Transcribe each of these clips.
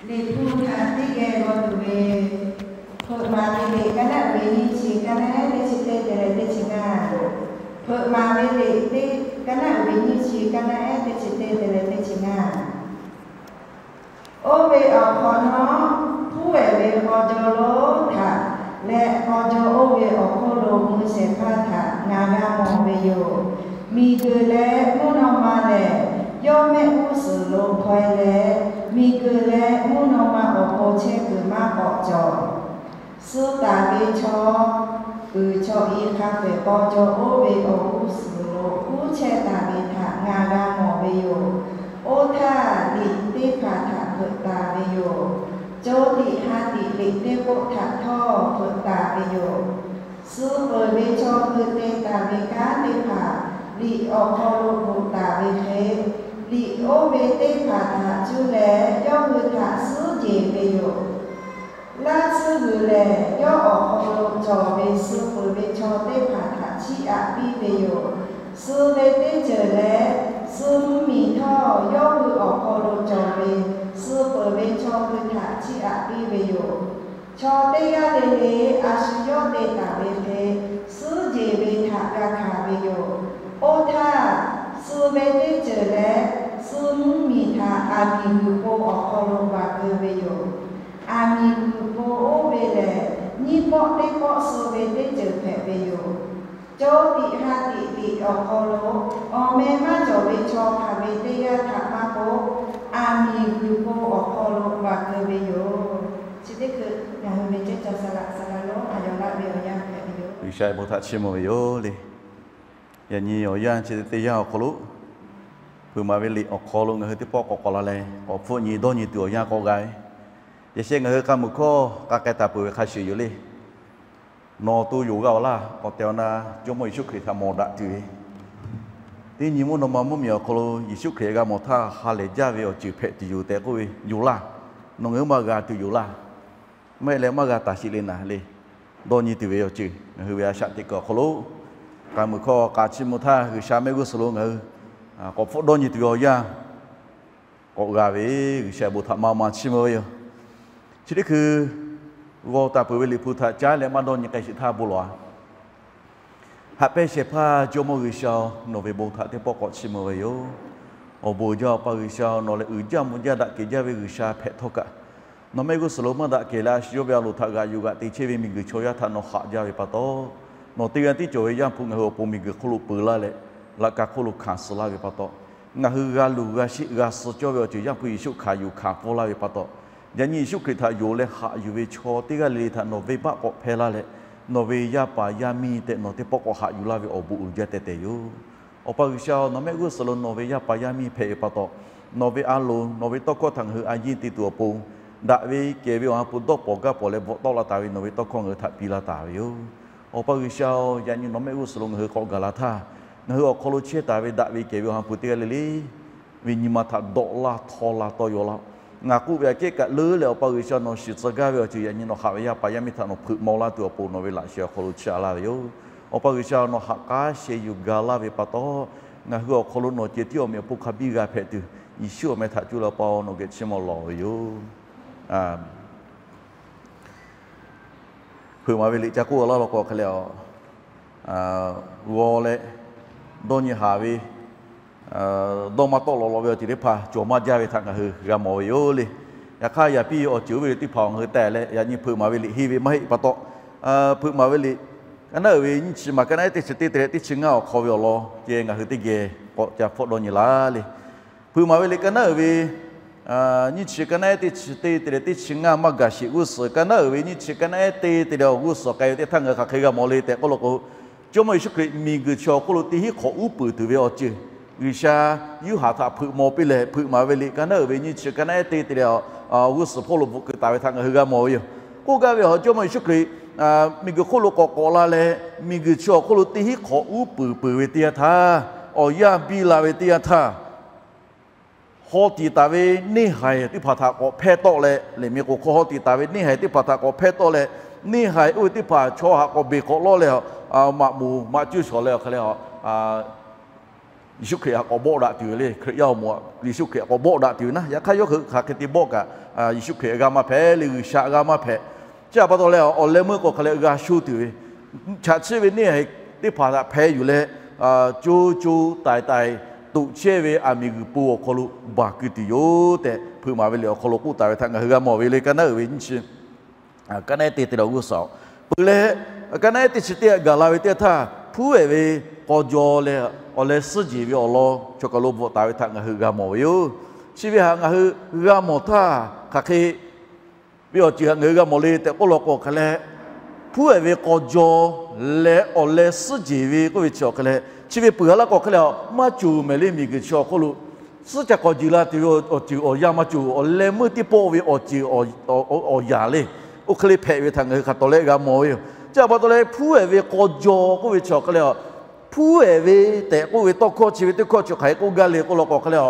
Liꞈ hpu htaꞈ teˇ geh g'aw tuˬ ve, Hpeuꞈ maˍ ve liꞈ ka naˉ uiˍ ve nyiˇ chi ka naˉ ehˉ teˇ chi teˇ te leh teˇ chi ngaˇ. Hpeuꞈ maˍ ve liꞈ teˇ ka naˉ uiˍ ve nyiˇ chi ka naˉ ehˉ teˇ chi teˇ te leh teˇ chi ngaˇ. Oˇ ve awˬ hk'awꞈ nawˉ, hpuˉ ehˍ ve k'aw jaw lonˉ htaꞈ leh k'aw jaw oˇ ve awˬ hk'oˆ lo mui shehˍ hpaˇ htaꞈ ngaˬ g'a mawˬ ve yoˬ. Miˬguiˬ leh mvuhˇ naw ma lehˬ, yawˇ mehˆ g'uˇ suhˍ lo hpaw e leh, miˬguiˬ leh mvuhˇ naw ma awˬ pon chehˇ kuiˬ maˇ k'awꞈ cawˬ. Suh taˍ ve chaw uiˍ chaw i hk'a peu-eˬ k'aw jaw oˇ ve awˬ g'uˇ suhˍ lo uˉ chehˇ taˍ ve htaꞈ ngaˬ g'a mawˬ ve yoˬ. Oˇ htaˇ, liꞈ teˇ hpaˍ htaꞈ hpeuꞈ taˍ ve yoˬ. Co tiꞈ ha tiꞈ liꞈ teˇ k'oˆ htaꞈ htawˇ hpeuꞈ taˍ ve yoˬ. Suh peuˬ ve chaw hui te taˍ ve kanˉ teˇ hpaˍ liꞈ awˬ hk'aw lo bvuhꞈ taˍ ve hk'e, liꞈ oˇ ve teˇ hpaˍ htaꞈ cuˇ leh yawˇ hui htaꞈ suhˉ jeˬ ve yoˬ. Laˇ tsuhˇ g'uiˬ lehˬ, yawˇ awˬ hk'aw lo cawˬ ve suh peuˬ ve chaw teˇ hpaˍ htaꞈ chiˇ aꞈ piˇ ve yoˬ. Suh ve teˇ ceuˬ leh, suh mvuhˇ miˬ htawˇ yawˇ hui awˬ hk'aw lo cawˬ ve suh peuˬ ve chaw hui htaꞈ chiˇ aꞈ piˇ ve yoˬ. Chaw teˇ g'aˇ le le a shu yawˇ te taˍ ve hk'e suhˉ jeˬ ve htaꞈ g'a hkanˍ ve yoˬ. Oˇ htaˇ, suh ve teˇ ceuˬ leh suh mvuhˇ miˬ htaꞈ aˬ miˍ g'uiˬ po awˬ hk'aw lo baˬ keu ve yoˬ. Aˬ miˍ g'uiˬ po oˇ ve lehˬ, nyiˇ pawˆ teˇ pawˆ suh ve teˇ ceuˬ hpehꞈ ve yoˬ. Co tiꞈ ha tiꞈ liꞈ awˬ hk'aw lo awˬ meh maˇ cawˬ ve chaw hk'aˬ ve teˇ g'aˇ htaꞈ maˇ k'oˆ, aˬ miˍ g'uiˬ po awˬ hk'aw lo baˬ keu ve yoˬ. Chi teˇ hkui ngaˬ hui ve cehˇ caˬ saˍ laꞈ saˍ laꞈ lonˉ a yawˬ laˆ ve awˬ yanˇ hpehꞈ ve yoˬ. G'uiˬsha bon htaꞈ chiˇ mvuh ve yoˬ le. Yaꞈ nyi awˬ yanˇ chi teˇ yanˇ awˬ hk'aw lo, Hpeuꞈ maˍ ve liꞈ awˬ hk'aw lo ngaˬ hui teˇ pawˆ k'awꞈ k'awꞈ la leh, k'awꞈ hpfuhˆ nyi dawˇ nyi tuˬ awˬ yanˇ k'awꞈ g'a ve, yaꞈ sheh ngaˬ hui k'a muiˬ hkawˇ k'a k'ai taˍ peuˬ ve hk'a shuˍ yoˬ le. Nawˬ to yonˍ g'a awˬ laˇ k'awꞈ te awˬ na, Jawˇmawˇ Yeˍsuˆ Hkriꞈ htaꞈ mawˬ daꞈ tuˬ ve, teˇ nyi mvuhˇ naw ma mvuhˇmiˬ awˬ hk'aw lo Yeˍsuˆ Hkriꞈ g'a mawˬ htaˇ ha lehˬ jaˇ ve awˬ ceuˬ hpehꞈ tuˬ yoˬ tehꞈ k'oˆ ve yoˬ laˇ. Nawˬ ngaˬ hui maˇ g'a tuˬ yoˬ laˇ. Maˇ heˆ leh maˇ g'a taˍ sheˍ le naˍ le. Dawˇ nyi tuˬ ve awˬ ceuˬ ngaˬ hui ve a shaꞈ teꞈ kuiˬ awˬ hk'aw lo, k'a muiˬ hkawˇ k'a chiˇ mvuh htaˇ G'uiˬsha mehˆ g'uˇ suhˍ lo ngaˬ hui k'awꞈ hpfuhˆ dawˇ nyi tuˬ ve awˬ yanˇ k'awꞈ g'a ve, G'uiˬsha bon htaꞈ maˇ maˇ chiˇ mvuh ve yoˬ. Chi teˇ hkui g'aw taˍ peuˬ ve liꞈ hpu htaꞈ caˉ leh maˇ dawˇ nyi k'ai sheˍ htaˇ bon lawˬ a. Haꞈ pehnˇ shehˍ hpaˇ Jawˇmawˇ G'uiˬsha-oˬ, nawˬ ve bon htaꞈ teˇ pawˆ k'awꞈ chiˇ mvuh ve yoˬ. Awˬ bon uiˍ jaˇ Awˬ pa G'uiˬsha-oˬ, nawˬ lehˬ uiˍ jaˇ mvuh jaˇ daꞈ kehˬ jaˇ ve G'uiˬsha hpehꞈ htawˇ kaꞈ, nawˬ mehˆ g'uˇ suhˍ lo maˇ daꞈ kehˬ leh a shu yawˇ ve a loˍ htaꞈ g'aꞈ yuˬ g'aꞈ te chehˇ ve miˬguiˬ chaw yaˇ htaꞈ nawˬ haꞈ jaˇ ve pa taw, nawˬ teˇ g'aˇ tiˉ cawˬ ve Yaˇ hpu ngaˬ hui awˬ pon miˬguiˬ hk'oˆ lo peu laˇ leh, laꞈ ka hk'oˆ lo hkanˍ suh laˇ ve pa taw, ngaˬ hui g'a luˬ g'a sheˆ g'a suh cawˇ ve awˬ ceuˬ Yaˇ hpu Yeˍsuˆ hkanˍ yuˬ hkanˍ pfuhˇ laˇ ve pa taw, yaꞈ nyi Yeˍsuˆ Hkriꞈ htaꞈ yonˍ leh haꞈ yuˬ ve chaw teˇ g'aˇ le le htaꞈ nawˬ venˇbaˆ k'awꞈ hpehˇ laˇ leh, nawˬ ve yaˇ paˍ yaˇ miˇ tehꞈ nawˬ teˇ pawˆ k'awꞈ haꞈ yuˬ laˇ ve awˬ bon uiˍ jaˇ tehꞈ tehꞈ yoˬ. Awˬ pa G'uiˬsha-oˬ, nawˬ mehˆ g'uˇ suhˍ lo nawˬ ve yaˇ paˍ yaˇ miˇ hpehꞈ ve pa taw, nawˬ ve a loˍ nawˬ ve tawˇ hkawˇ htaꞈ ngaˬ hui a yiˇ te tuˬ awˬ pon, daꞈ ve kehˬ ve awˬ ha hpu dawˇ pawnˍ gaˇ pawnˍ leh bvuhꞈ tawˆ la taˍ ve nawˬ ve tawˇ hkawˇ ngaˬ hui htaꞈ piˇ laˇ taˍ ve yoˬ. Awˬ pa G'uiˬsha-oˬ, yaꞈ nyi nawˬ mehˆ g'uˇ suhˍ lo ngaˬ hui k'awꞈ gaˬ la htaˇ, ngaˬ hui awˬ hk'aw lo chehˇ taˍ ve daꞈ ve kehˬ ve awˬ ha hpu teˇ g'aˇ le le ve nyi ma htaꞈ dawꞈ laˇ htaw la tawˇ yaw laˇ-oˆ. Ngaˬ k'oˆ ve aꞈ kehˉ kaꞈ leuˉ leh Awˬ pa G'uiˬsha nawˬ shiˍ tcuh gaˇ ve awˬ ceuˬ yaꞈ nyi nawˬ haꞈ ve yaˇ paˍ yaˇ miˇ htaꞈ nawˬ hpeuꞈ maw laˇ tuˬ awˬ pon nawˬ ve laꞈ sheh awˬ hk'aw lo chaꞈ laˇ ve yoˬ. Awˬ pa G'uiˬsha nawˬ haꞈ k'aˉ sheh yuˬ ga laˇ ve pa taw, ngaˬ hui awˬ hk'aw lo nawˬ ceh tiˉ awˬ meꞈ awˬ hponˇ hk'a biˇ g'a hpehꞈ tuˬ, Yeˍsuˆ awˬ meh htaꞈ cuˇ leh Awˬ pa nawˬ geh chiˇ mvuh lawˬ ve yoˬ. Hpeuꞈ maˍ ve liꞈ ca k'oˆ laˇ law k'o hk'e leh, g'aw leh dawˇ nyi haˍ ve, dawˇ maˇ tawˆ lawꞈ lawꞈ ve awˬ ceuˬ teˇ hpaˍ cawˬ maˇ jaˇ ve htaꞈ ngaˬ hui g'a mawˬ ve yoˬ le. Yaꞈ hk'aˇ yaꞈ piˇ awˬ ceuˬ oˇ ve teˇ hpaˍ ngaˬ hui tehˬ leh yaꞈ nyi Hpeuꞈ maˍ ve liꞈ henˇ ve maˇ heˆ pa taw, Hpeuꞈ maˍ ve liꞈ ka naˉ uiˍ ve nyiˇ chi maˬ ka naˉ ehˉ teˇ chi teˇ te leh teˇ chi ngaˇ awˬ hk'aw ve awˬ lawn ceh ngaˬ hui teˇ geh k'awꞈ ca hpfuhˆ dawˇ nyi laˇ le. Hpeuꞈ maˍ ve liꞈ ka naˉ uiˍ ve nyiˇ chi ka naˉ ehˉ teˇ chi teˇ te leh teˇ chi ngaˇ maˇ gaˬ sheˍ g'uˇ suhˍ, ka naˉ uiˍ ve nyiˇ chi ka naˉ ehˉ teˇ te leh awˬ g'uˇ suhˍ k'ai ve teˇ htaˇ ngaˬ hui hk'aˬ hk'e g'a mawˬ le tehꞈ k'oˆ law k'o, Jawˇmawˇ Yeˍsuˆ Hkriꞈ miˬguiˬ chi awˬ hk'oˆ lo teˇ hinˉ hk'awꞈ uˉ peunˍ tuˬ ve awˬ ceuˬ G'uiˬsha Yoˇhanˬ htaꞈ hpeuꞈ maw piˇ leh, Hpeuꞈ maˍ ve liꞈ ka naˉ uiˍ ve nyiˇ chi ka naˉ ehˉ teˇ te leh awˬ g'uˇ suhˍ hpawˇ lo bvuhꞈ keu taˍ ve htaꞈ ngaˬ hui g'a mawˬ ve yoˬ. K'oˆ gaˇ ve htaꞈ Jawˇmawˇ Yeˍsuˆ Hkriꞈ miˬguiˬ hk'oˆ lo k'awꞈ k'awꞈ la leh, miˬguiˬ chi awˬ hk'oˆ lo teˇ hinˉ hk'awꞈ uˉ peunˍ peuˬ ve teˇ yanˇ htaˇ, awˬ yanˇ biˇ la ve teˇ yanˇ htaˇ, haw tiꞈ taˍ ve neˇ haiˬ teˇ hpaˍ htaꞈ k'awꞈ hpehˇ tawˆ leh, liꞈ meh k'o hk'aw haw tiꞈ taˍ ve neˇ haiˬ teˇ hpaˍ htaꞈ k'awꞈ hpehˇ tawˆ leh, neˇ haiˬ oˇ ve teˇ hpaˍ chaw htaꞈ k'awꞈ beˬ k'awꞈ lawˇ leh, maꞈ moˍ maꞈ cuˇ shawˍ leh awˬ hk'e leh, Yeˍsuˆ Hkriꞈ htaꞈ k'awꞈ bawˆ daꞈ tuˬ ve le. Hkriꞈ yaˇ awˬ moˍ Yeˍsuˆ Hkriꞈ htaꞈ k'awꞈ bawˆ daꞈ tuˬ ve naˉ, yaꞈ hk'aˇ yawˇ hui hk'aˬ hk'e te bawˆ kaꞈ, Yeˍsuˆ Hkriꞈ g'a maˇ hpehꞈ le, G'uiˬsha g'a maˇ hpehꞈ. Chi htaꞈ pa taw leh awˬ leh meuˇ k'o hk'a leh g'a sho tuˬ ve, chaꞈ chiˆ ve neˇ haiˬ teˇ hpaˍ htaꞈ hpeh yuˬ leh, co co taiˍ taiˍ toꞈ chehˇ ve aˬ miˍ g'uiˬ po awˬ hk'aw lo baˬ keu tuˬ yoˬ tehꞈ, hpeuꞈ maˍ ve liꞈ awˬ hk'aw lo k'oˆ taˍ ve htaꞈ ngaˬ hui g'a mawˬ ve le. Ka naˉ uiˍ ve nyiˇ chi, ka naˉ ehˉ teˇ te leh g'uˇ suhˍ-oˬ, peuˬ leh, ka naˉ ehˉ teˇ chi teˇ htaꞈ gaˬ la ve teˇ htaˇ, hpuˉ ehˍ ve k'aw jaw leh awˬ leh suhˉ jeˬ ve awˬ lawn chaw kaˬ lo bvuhꞈ taˍ ve htaꞈ ngaˬ hui g'a mawˬ ve yoˬ. Chi ve htaꞈ ngaˬ hui g'a mawˬ htaˇ, hk'aˬ hk'e ve awˬ ceuˬ htaꞈ ngaˬ hui g'a mawˬ le tehꞈ k'oˆ law k'o hk'a leh, hpuˉ ehˍ ve k'aw jaw leh awˬ leh suhˉ jeˬ ve k'oˆ ve chi awˬ hk'a leh, chi ve peuˬ ha laˇ k'o hk'a leh, maˇ cawˬ mehˍ le. Miˬguiˬ chi awˬ hk'oˆ lo suhˉ ca k'awꞈ jeˬ la tuˬ ve awˬ ceuˬ awˬ yanˇ maˇ cawˬ. Awˬ leh meuˇ teˇ pawˆ ve awˬ ceuˬ awˬ yanˇ le, oˇ hk'e le hpehꞈ ve htaꞈ ngaˬ hui hk'a tawˍ leh g'a mawˬ ve yoˬ. Chi htaꞈ pa taw leh hpuˉ ehˍ ve k'aw jaw k'oˆ ve chi awˬ hk'a leh, hpuˉ ehˍ ve tehꞈ k'oˆ ve tawˇ hkawˇ chi ve teˇ hkawˇ chi hk'aˬ hk'e k'oˆ gaˇ le k'oˆ law k'o hk'a leh,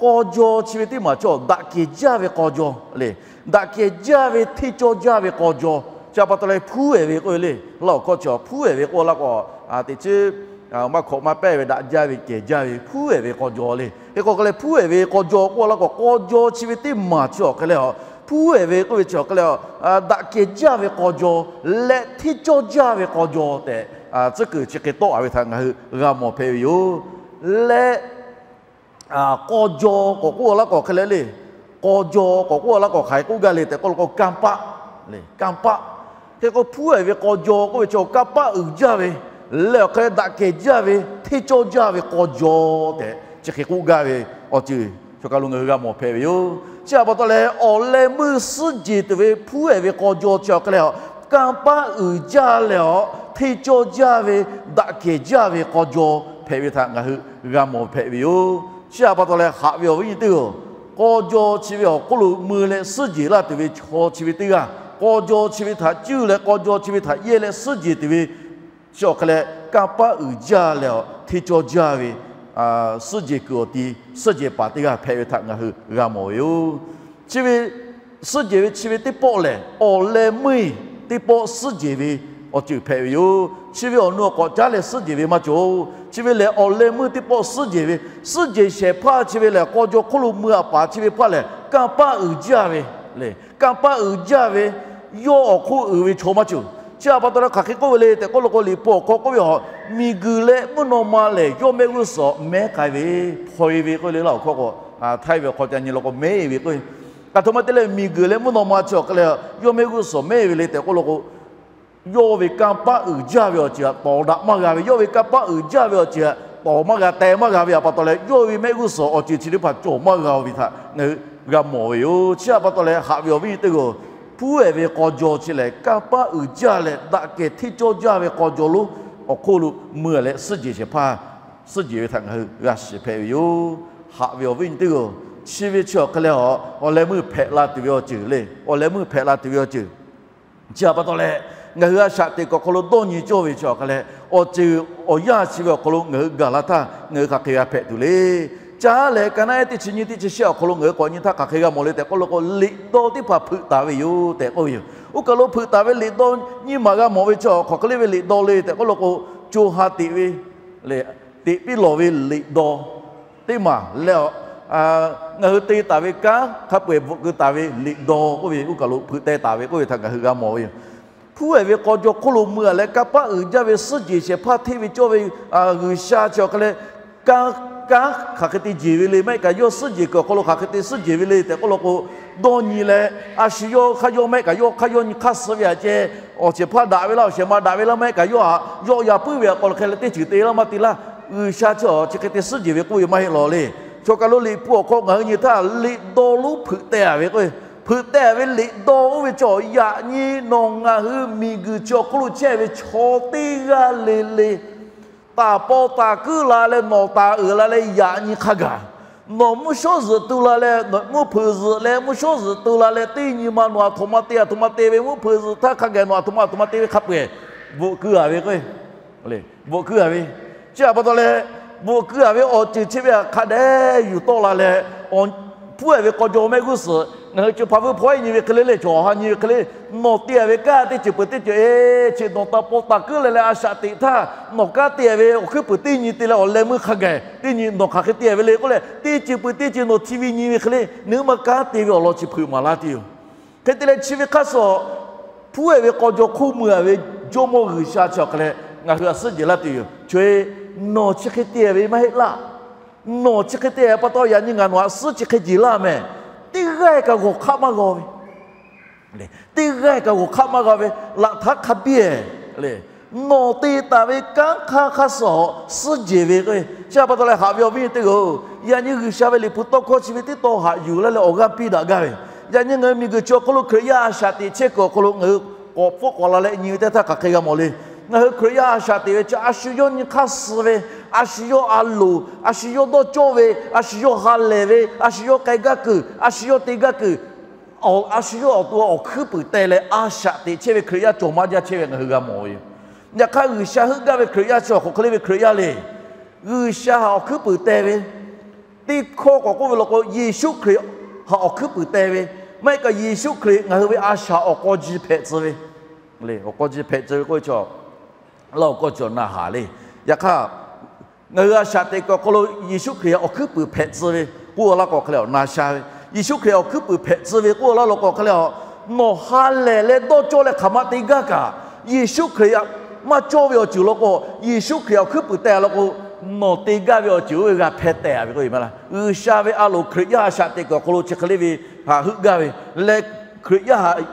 k'aw jaw chi ve teˇ maˬ chi daꞈ kehˬ jaˇ ve k'aw jaw le. Daꞈ kehˬ jaˇ ve hteˇ cawˇ jaˇ ve k'aw jaw. Chi htaꞈ pa taw leh hpuˉ ehˍ ve k'oˆ ve le. Laˇ awˬ hkawˇ chi hpuˉ ehˍ ve k'oˆ laˇ k'o, teꞈ chiˉ maˇ hkawꞈ maˇ pehˇ ve daꞈ jaˇ ve kehˬ jaˇ ve hpuˉ ehˍ ve k'aw jaw le. Hk'e k'o hk'a leh hpuˉ ehˍ ve k'aw jaw k'oˆ laˇ k'o, k'aw jaw chi ve teˇ maˬ chi awˬ hk'a leh, hpuˉ ehˍ ve k'oˆ ve chi awˬ hk'a leh, daꞈ kehˬ jaˇ ve k'aw jaw leh hteˇ cawˇ jaˇ ve k'aw jaw tehꞈ, tcuhˉ kuiˬ chi hk'e tawˆ a ve htaꞈ ngaˬ hui g'a mawˬ hpehꞈ ve yoˬ. Leh k'aw jaw k'awꞈ k'oˆ laˇ k'o hk'e leh le, k'aw jaw k'awꞈ k'oˆ laˇ k'o hk'aˬ hk'e k'oˆ gaˇ le tehꞈ k'oˆ law k'o, kanˇ paˆ le, kanˇ paˆ. Hk'e k'o hpuˉ ehˍ ve k'aw jaw k'oˆ ve chi kanˇ paˆ uiˍ jaˇ ve, leh awˬ hk'a leh daꞈ kehˬ jaˇ ve hteˇ cawˇ jaˇ ve k'aw jaw tehꞈ chi hk'e k'oˆ gaˇ ve awˬ ceuˬ chaw kaˬ lo ngaˬ hui g'a mawˬ hpehꞈ ve yoˬ. Chi htaꞈ pa taw leh awˬ leh meuˇ suhˉ jeˬ tuˬ ve hpuˉ ehˍ ve k'aw jaw chi awˬ hk'a leh, kanˇ paˆ uiˍ jaˇ leh awˬ hteˇ cawˇ jaˇ ve, daꞈ kehˬ jaˇ ve k'aw jaw hpehꞈ ve htaꞈ ngaˬ hui g'a mawˬ hpehꞈ ve yoˬ. Chi htaꞈ pa taw leh haꞈ ve awˬ viˉ nyi teˇ-oˬ, k'aw jaw chi ve awˬ hk'oˆ lo mui leh suhˉ jeˬ laˇ tuˬ ve chaw chi ve teˇ g'aˇ, k'aw jaw chi ve htaꞈ cuˇ leh k'aw jaw chi ve htaꞈ yehˇ leh suhˉ jeˬ tuˬ ve chi awˬ hk'a leh kanˇ paˆ uiˍ jaˇ leh awˬ hteˇ cawˇ jaˇ ve suhˉ jeˬ kuiˬ awˬ ti suhˉ jeˬ paˍ teˇ g'aˇ hpehꞈ ve htaꞈ ngaˬ hui g'a mawˬ ve yoˬ. Chi ve suhˉ jeˬ ve chi ve teˇ pawˆ lehˬ, awˬ leh meuˇ teˇ pawˆ suhˉ jeˬ ve awˬ ceuˬ hpehꞈ ve yoˬ. Chi ve awˬ nu awˬ k'awꞈ caˉ leh suhˉ jeˬ ve maˇ cawˬ. Chi ve lehˬ, awˬ leh meuˇ teˇ pawˆ suhˉ jeˬ ve, suhˉ jeˬ shehˍ hpaˇ chi ve lehˬ, k'aw jaw hk'oˆ lo mui a paˍ chi ve hpaˇ lehˬ, kanˇ paˆ uiˍ jaˇ ve le. Kanˇ paˆ uiˍ jaˇ ve, yawˇ awˬ hk'oˆ uiˍ ve chaw maˇ cawˬ. Chi htaꞈ pa taw leh hk'aˬ hk'e k'oˆ ve le tehꞈ k'oˆ law k'o, Liꞈ hpu awˬ hk'aw k'oˆ ve a, miˬguiˬ leh mvuhˇ naw ma lehˬ yawˇ mehˆ g'uˇ suhˍ mehˉ k'ai ve, hpaw e ve k'oˆ ve le. Laˇ awˬ hkawˇ k'o, Htaiˇ ve awˬ hk'aw ca nyi law k'o mehˉ e ve k'oˆ ve. Aˬ htoꞈ ma te leh miˬguiˬ leh mvuhˇ naw ma chi awˬ hk'a leh yawˇ mehˆ g'uˇ suhˍ mehˉ e ve le tehꞈ k'oˆ law k'o, yawˇ ve kanˇ paˆ uiˍ jaˇ ve awˬ ceuˬ htaꞈ tawˍ daꞈ maˇ g'a ve, yawˇ ve kanˇ paˆ uiˍ jaˇ ve awˬ ceuˬ htaꞈ tawˍ maˇ g'a, teh maˇ g'a ve htaꞈ pa taw leh, yawˇ ve mehˆ g'uˇ suhˍ awˬ ceuˬ chi teˇ hpaˍ cawˬ maˇ g'a-oˬ ve htaꞈ ngaˬ hui g'a mawˬ ve yoˬ. Chi htaꞈ pa taw leh haꞈ ve awˬ viˉ teˇ g'aˇ, hpuˉ ehˍ ve k'aw jaw chi lehˬ, kanˇ paˆ uiˍ jaˇ leh daꞈ kehˬ hteˇ cawˇ jaˇ ve k'aw jaw lonˉ awˬ hk'oˆ lo mui leh suhˉ jeˬ shehˍ hpaˇ suhˉ jeˬ ve htaꞈ ngaˬ hui g'a shiˍ hpehꞈ ve yoˬ. Haꞈ ve awˬ viˉ nyi teˇ g'aˇ, chi ve chi awˬ hk'a leh awˬ leh meuˇ hpehꞈ la tuˬ ve awˬ ceuˬ le. Awˬ leh meuˇ hpehꞈ la tuˬ ve awˬ ceuˬ Chi htaꞈ pa taw leh, ngaˬ hui a shaꞈ teꞈ kuiˬ awˬ hk'aw lo dawˇ nyi cawˇ ve chi awˬ hk'a leh, awˬ ceuˬ awˬ yanˇ chi ve awˬ hk'aw lo ngaˬ hui gaˬ la htaˇ, ngaˬ hui hk'aˬ hk'e g'a hpehꞈ tuˬ le. Caˇ leh, ka naˉ ehˉ teˇ chi nyiˇ teˇ chi shehˆ awˬ hk'aw lo ngaˬ hui k'awꞈ nyi htaˇ hk'aˬ hk'e g'a mawˬ le tehꞈ k'oˆ law k'o, liꞈ dawˇ teˇ hpaˍ hpeuꞈ taˍ ve yoˬ tehꞈ k'oˆ ve yoˬ. Oˇ kaˬ lo hpeuꞈ taˍ ve liꞈ dawˇ nyiˇ maˬ g'a mawˬ ve chi awˬ hk'aˬ hk'e le ve liꞈ dawˇ le tehꞈ k'oˆ law k'o, co ha teꞈ ve, teꞈ piˇ lawˬ ve liꞈ dawˇ teˇ maˬ leh, ngaˬ hui te taˍ ve kanˉ hk'a peu-eˬ bvuhꞈ keu taˍ ve liꞈ dawˇ k'oˆ ve, oˇ kaˬ lo hpeuꞈ teh taˍ ve k'oˆ ve htaꞈ ngaˬ hui g'a mawˬ ve yoˬ. Hpuˉ ehˍ ve k'aw jaw hk'oˆ lo mui-a leh kanˇ paˆ uiˍ jaˇ ve suhˉ jeˬ shehˍ hpaˇ hteˇ ve cawˇ ve G'uiˬsha chi awˬ hk'a leh, kanˉ kanˉ hk'aˬ hk'e te jeˬ ve le, maˇ heˆ kaꞈ yawˇ suhˉ jeˬ kuiˬ awˬ hk'aw lo hk'aˬ hk'e te suhˉ jeˬ ve le tehꞈ k'oˆ law k'o, dawˇ nyi leh, a shu yawˇ hk'aˇ yawˇ maˇ heˆ kaꞈ yawˇ hk'aˇ yawˇ nyi hk'aˇ suh ve aꞈ ceh, awˬ shehˍ hpaˇ daꞈ ve laˇ, awˬ shehˍ ma daꞈ ve laˇ, maˇ heˆ kaꞈ yawˇ htaꞈ yawˆ ya puiˉ ve aꞈ k'aw lo hk'e leh teˇ ceuˬ te laˇ maˇ te laˇ, G'uiˬsha chi awˬ chi hk'e te suhˉ jeˬ ve k'oˆ ve maˇ heˆ lawˬ le. Chaw kaˬ lo liꞈ hpu awˬ hk'aw ngaˬ hui nyi htaˇ, liꞈ dawˇ lonˉ hpeuꞈ teh-a ve k'o, hpeuꞈ teh-a ve liꞈ dawˇ oˇ ve chi awˬ yaꞈ nyi nawˬ ngaˬ hui miˬguiˬ chi awˬ hk'oˆ lo chehˇ ve chaw teˇ g'aˇ le le, taˍ paw taˍ kuiˉ la leh nawˬ taˍ uiˍ la leh yaꞈ nyi hk'a gaˬ, nawˬ mvuhˇ shawˉ zuhꞈ tu la leh, mvuhˇ hpeuꞈ zuhꞈ leh mvuhˇ shawˉ zuhꞈ tu la leh teˇ nyi ma nawˬ aˬ htoꞈ ma te aˬ htoꞈ ma te ve, mvuhˇ hpeuꞈ zuhꞈ htaˇ hk'a gaˬ nawˬ aˬ htoꞈ ma aˬ htoꞈ ma te ve hk'a peu-eˬ bvuhꞈ keu-a ve k'o, bvuhꞈ keu-a ve. Chi htaꞈ pa taw leh, bvuhꞈ keu-a ve awˬ ceuˬ chi ve htaꞈ hk'a dehꞈ yuˬ tawˆ la leh, awˬ hpu Pfuhˇ-ehˍ ve k'aw jaw mehˆ g'uˇ suhˍ ngaˬ hui chi hpa vuiˇ hpawˇ-ehˉ nyi ve hk'e le le, chaw awˬ ha nyi ve hk'e le, nawˬ te-a ve kanˉ teˇ ceuˬ peuˬ teˇ ceuˬ, e, chi nawˬ taˍ paw taˍ kuiˉ leh leh a shaꞈ teꞈ htaˇ, nawˬ kanˉ te-a ve awˬ hkuiˉ puiˍ teˇ nyi te leh awˬ leh meuˇ hk'a gaˬ teˇ nyi nawˬ hk'aˬ hk'e te-a ve le k'oˆ leh, teˇ ceuˬ peuˬ teˇ ceuˬ nawˬ chi ve nyi ve hk'e le, nawˬ hui ma kanˉ te ve awˬ lawn chi hpeuꞈ maˍ laˇ tuˬ yoˬ. Hk'e te leh chi ve hk'aˇ suh pfuhˇ-ehˍ ve k'aw jaw hk'oˆ mui-a ve Jawˇmawˇ G'uiˬsha chi awˬ hk'e leh ngaˬ hui htaꞈ suhˉ jehˬ laˇ tuˬ yoˬ. Chaw-e, nawˬ chi hk'e te-a ve maˇ heˆ laˇ. Nawˬ chi hk'e te-a pa taw yaꞈ nyi ngaˬ nawˬ htaꞈ suhˉ chi hk'e jehˬ laˇ mehˍ. Teˇ g'aˇ kaꞈ g'awˬ hk'aˆ maˇ g'a ve, teˇ g'aˇ kaꞈ g'awˬ hk'aˆ maˇ g'a ve, laꞈ htaˇ hk'a biˇ-ehˍ le. Nawˬ te taˍ ve kanˉ hk'aˇ hk'aˇ suh suhˉ jehˬ ve k'o, chi htaꞈ pa taw leh haꞈ ve awˬ viˉ nyi teˇ g'aˇ-oˬ, yaꞈ nyi G'uiˬsha ve liꞈ hpu tawˇ hkawˇ chi ve teˇ taw haꞈ yuˬ laˇ leh awˬ g'aˇ piˇ daꞈ gaˇ ve, yaꞈ nyi ngaˬ hui miˬguiˬ chi awˬ hk'aw lo Hkriꞈ yaˇ a shaꞈ teꞈ chehˇ kuiˬ awˬ hk'aw lo ngaˬ hui k'awꞈ pfuhˇ k'awꞈ la leh nyi ve teˇ htaˇ hk'aˬ hk'e g'a mawˬ le. Ngaˬ hui Hkriꞈ yaˇ a shaꞈ teꞈ ve chi a shu yawˇ nyi hk'aˇ suh ve, a shu yawˇ a loˍ, a shu yawˇ dawˇ cawˇ ve, a shu yawˇ ha lehˬ ve, a shu yawˇ k'ai gaˇ kuiˬ, a shu yawˇ te gaˇ kuiˬ, a shu yawˇ awˬ to awˬ hkuiˉ puiˍ teh leh a shaꞈ teꞈ chehˇ ve Hkriꞈ yaˇ cawˬ maˇ jaˇ chehˇ ve ngaˬ hui g'a mawˬ ve yoˬ. Yaꞈ hk'aˇ, G'uiˬsha heuˆ gaˇ ve Hkriꞈ yaˇ chi awˬ hk'aw hk'e le ve Hkriꞈ yaˇ le. G'uiˬsha htaꞈ awˬ hkuiˉ puiˍ teh ve, teˇ hkawˇ k'awꞈ k'oˆ ve law k'o, Yeˍsuˆ Hkriꞈ htaꞈ awˬ hkuiˉ puiˍ teh ve, maˇ heˆ kaꞈ Yeˍsuˆ Hkriꞈ ngaˬ hui ve a shaꞈ awˬ k'aw ji hpehꞈ tcuh ve le. Awˬ k'aw ji hpehꞈ tcuh ve k'oˆ ve chaw, laˇ awˬ k'aw cawˬ na haˍ le. Yaꞈ hk'aˇ, ngaˬ hui a shaꞈ teꞈ kuiˬ awˬ hk'aw lo Yeˍsuˆ Hkriꞈ awˬ hkuiˉ puiˍ hpehꞈ tcuh ve k'oˆ laˇ k'o hk'e leh awˬ na sha ve, Yeˍsuˆ Hkriꞈ awˬ hkuiˉ puiˍ hpehꞈ tcuh ve k'oˆ laˇ law k'o hk'e leh a, nawˬ ha lehˬ leh dawˇ cawˇ leh hk'aˬ ma te gaˇ kaꞈ, Yeˍsuˆ Hkriꞈ maˇ cawˇ ve awˬ ceuˬ law k'o, Yeˍsuˆ Hkriꞈ awˬ hkuiˉ puiˍ teh law k'o, nawˬ te gaˇ ve awˬ ceuˬ oˇ ve g'a hpeh teh-a ve k'o, G'uiˬsha ve a loˍ Hkriꞈ yaˇ a shaꞈ teꞈ kuiˬ awˬ hk'aw lo chi hk'e le ve htaꞈ heuˆ gaˇ ve leh, Hkriꞈ yaˇ htaꞈ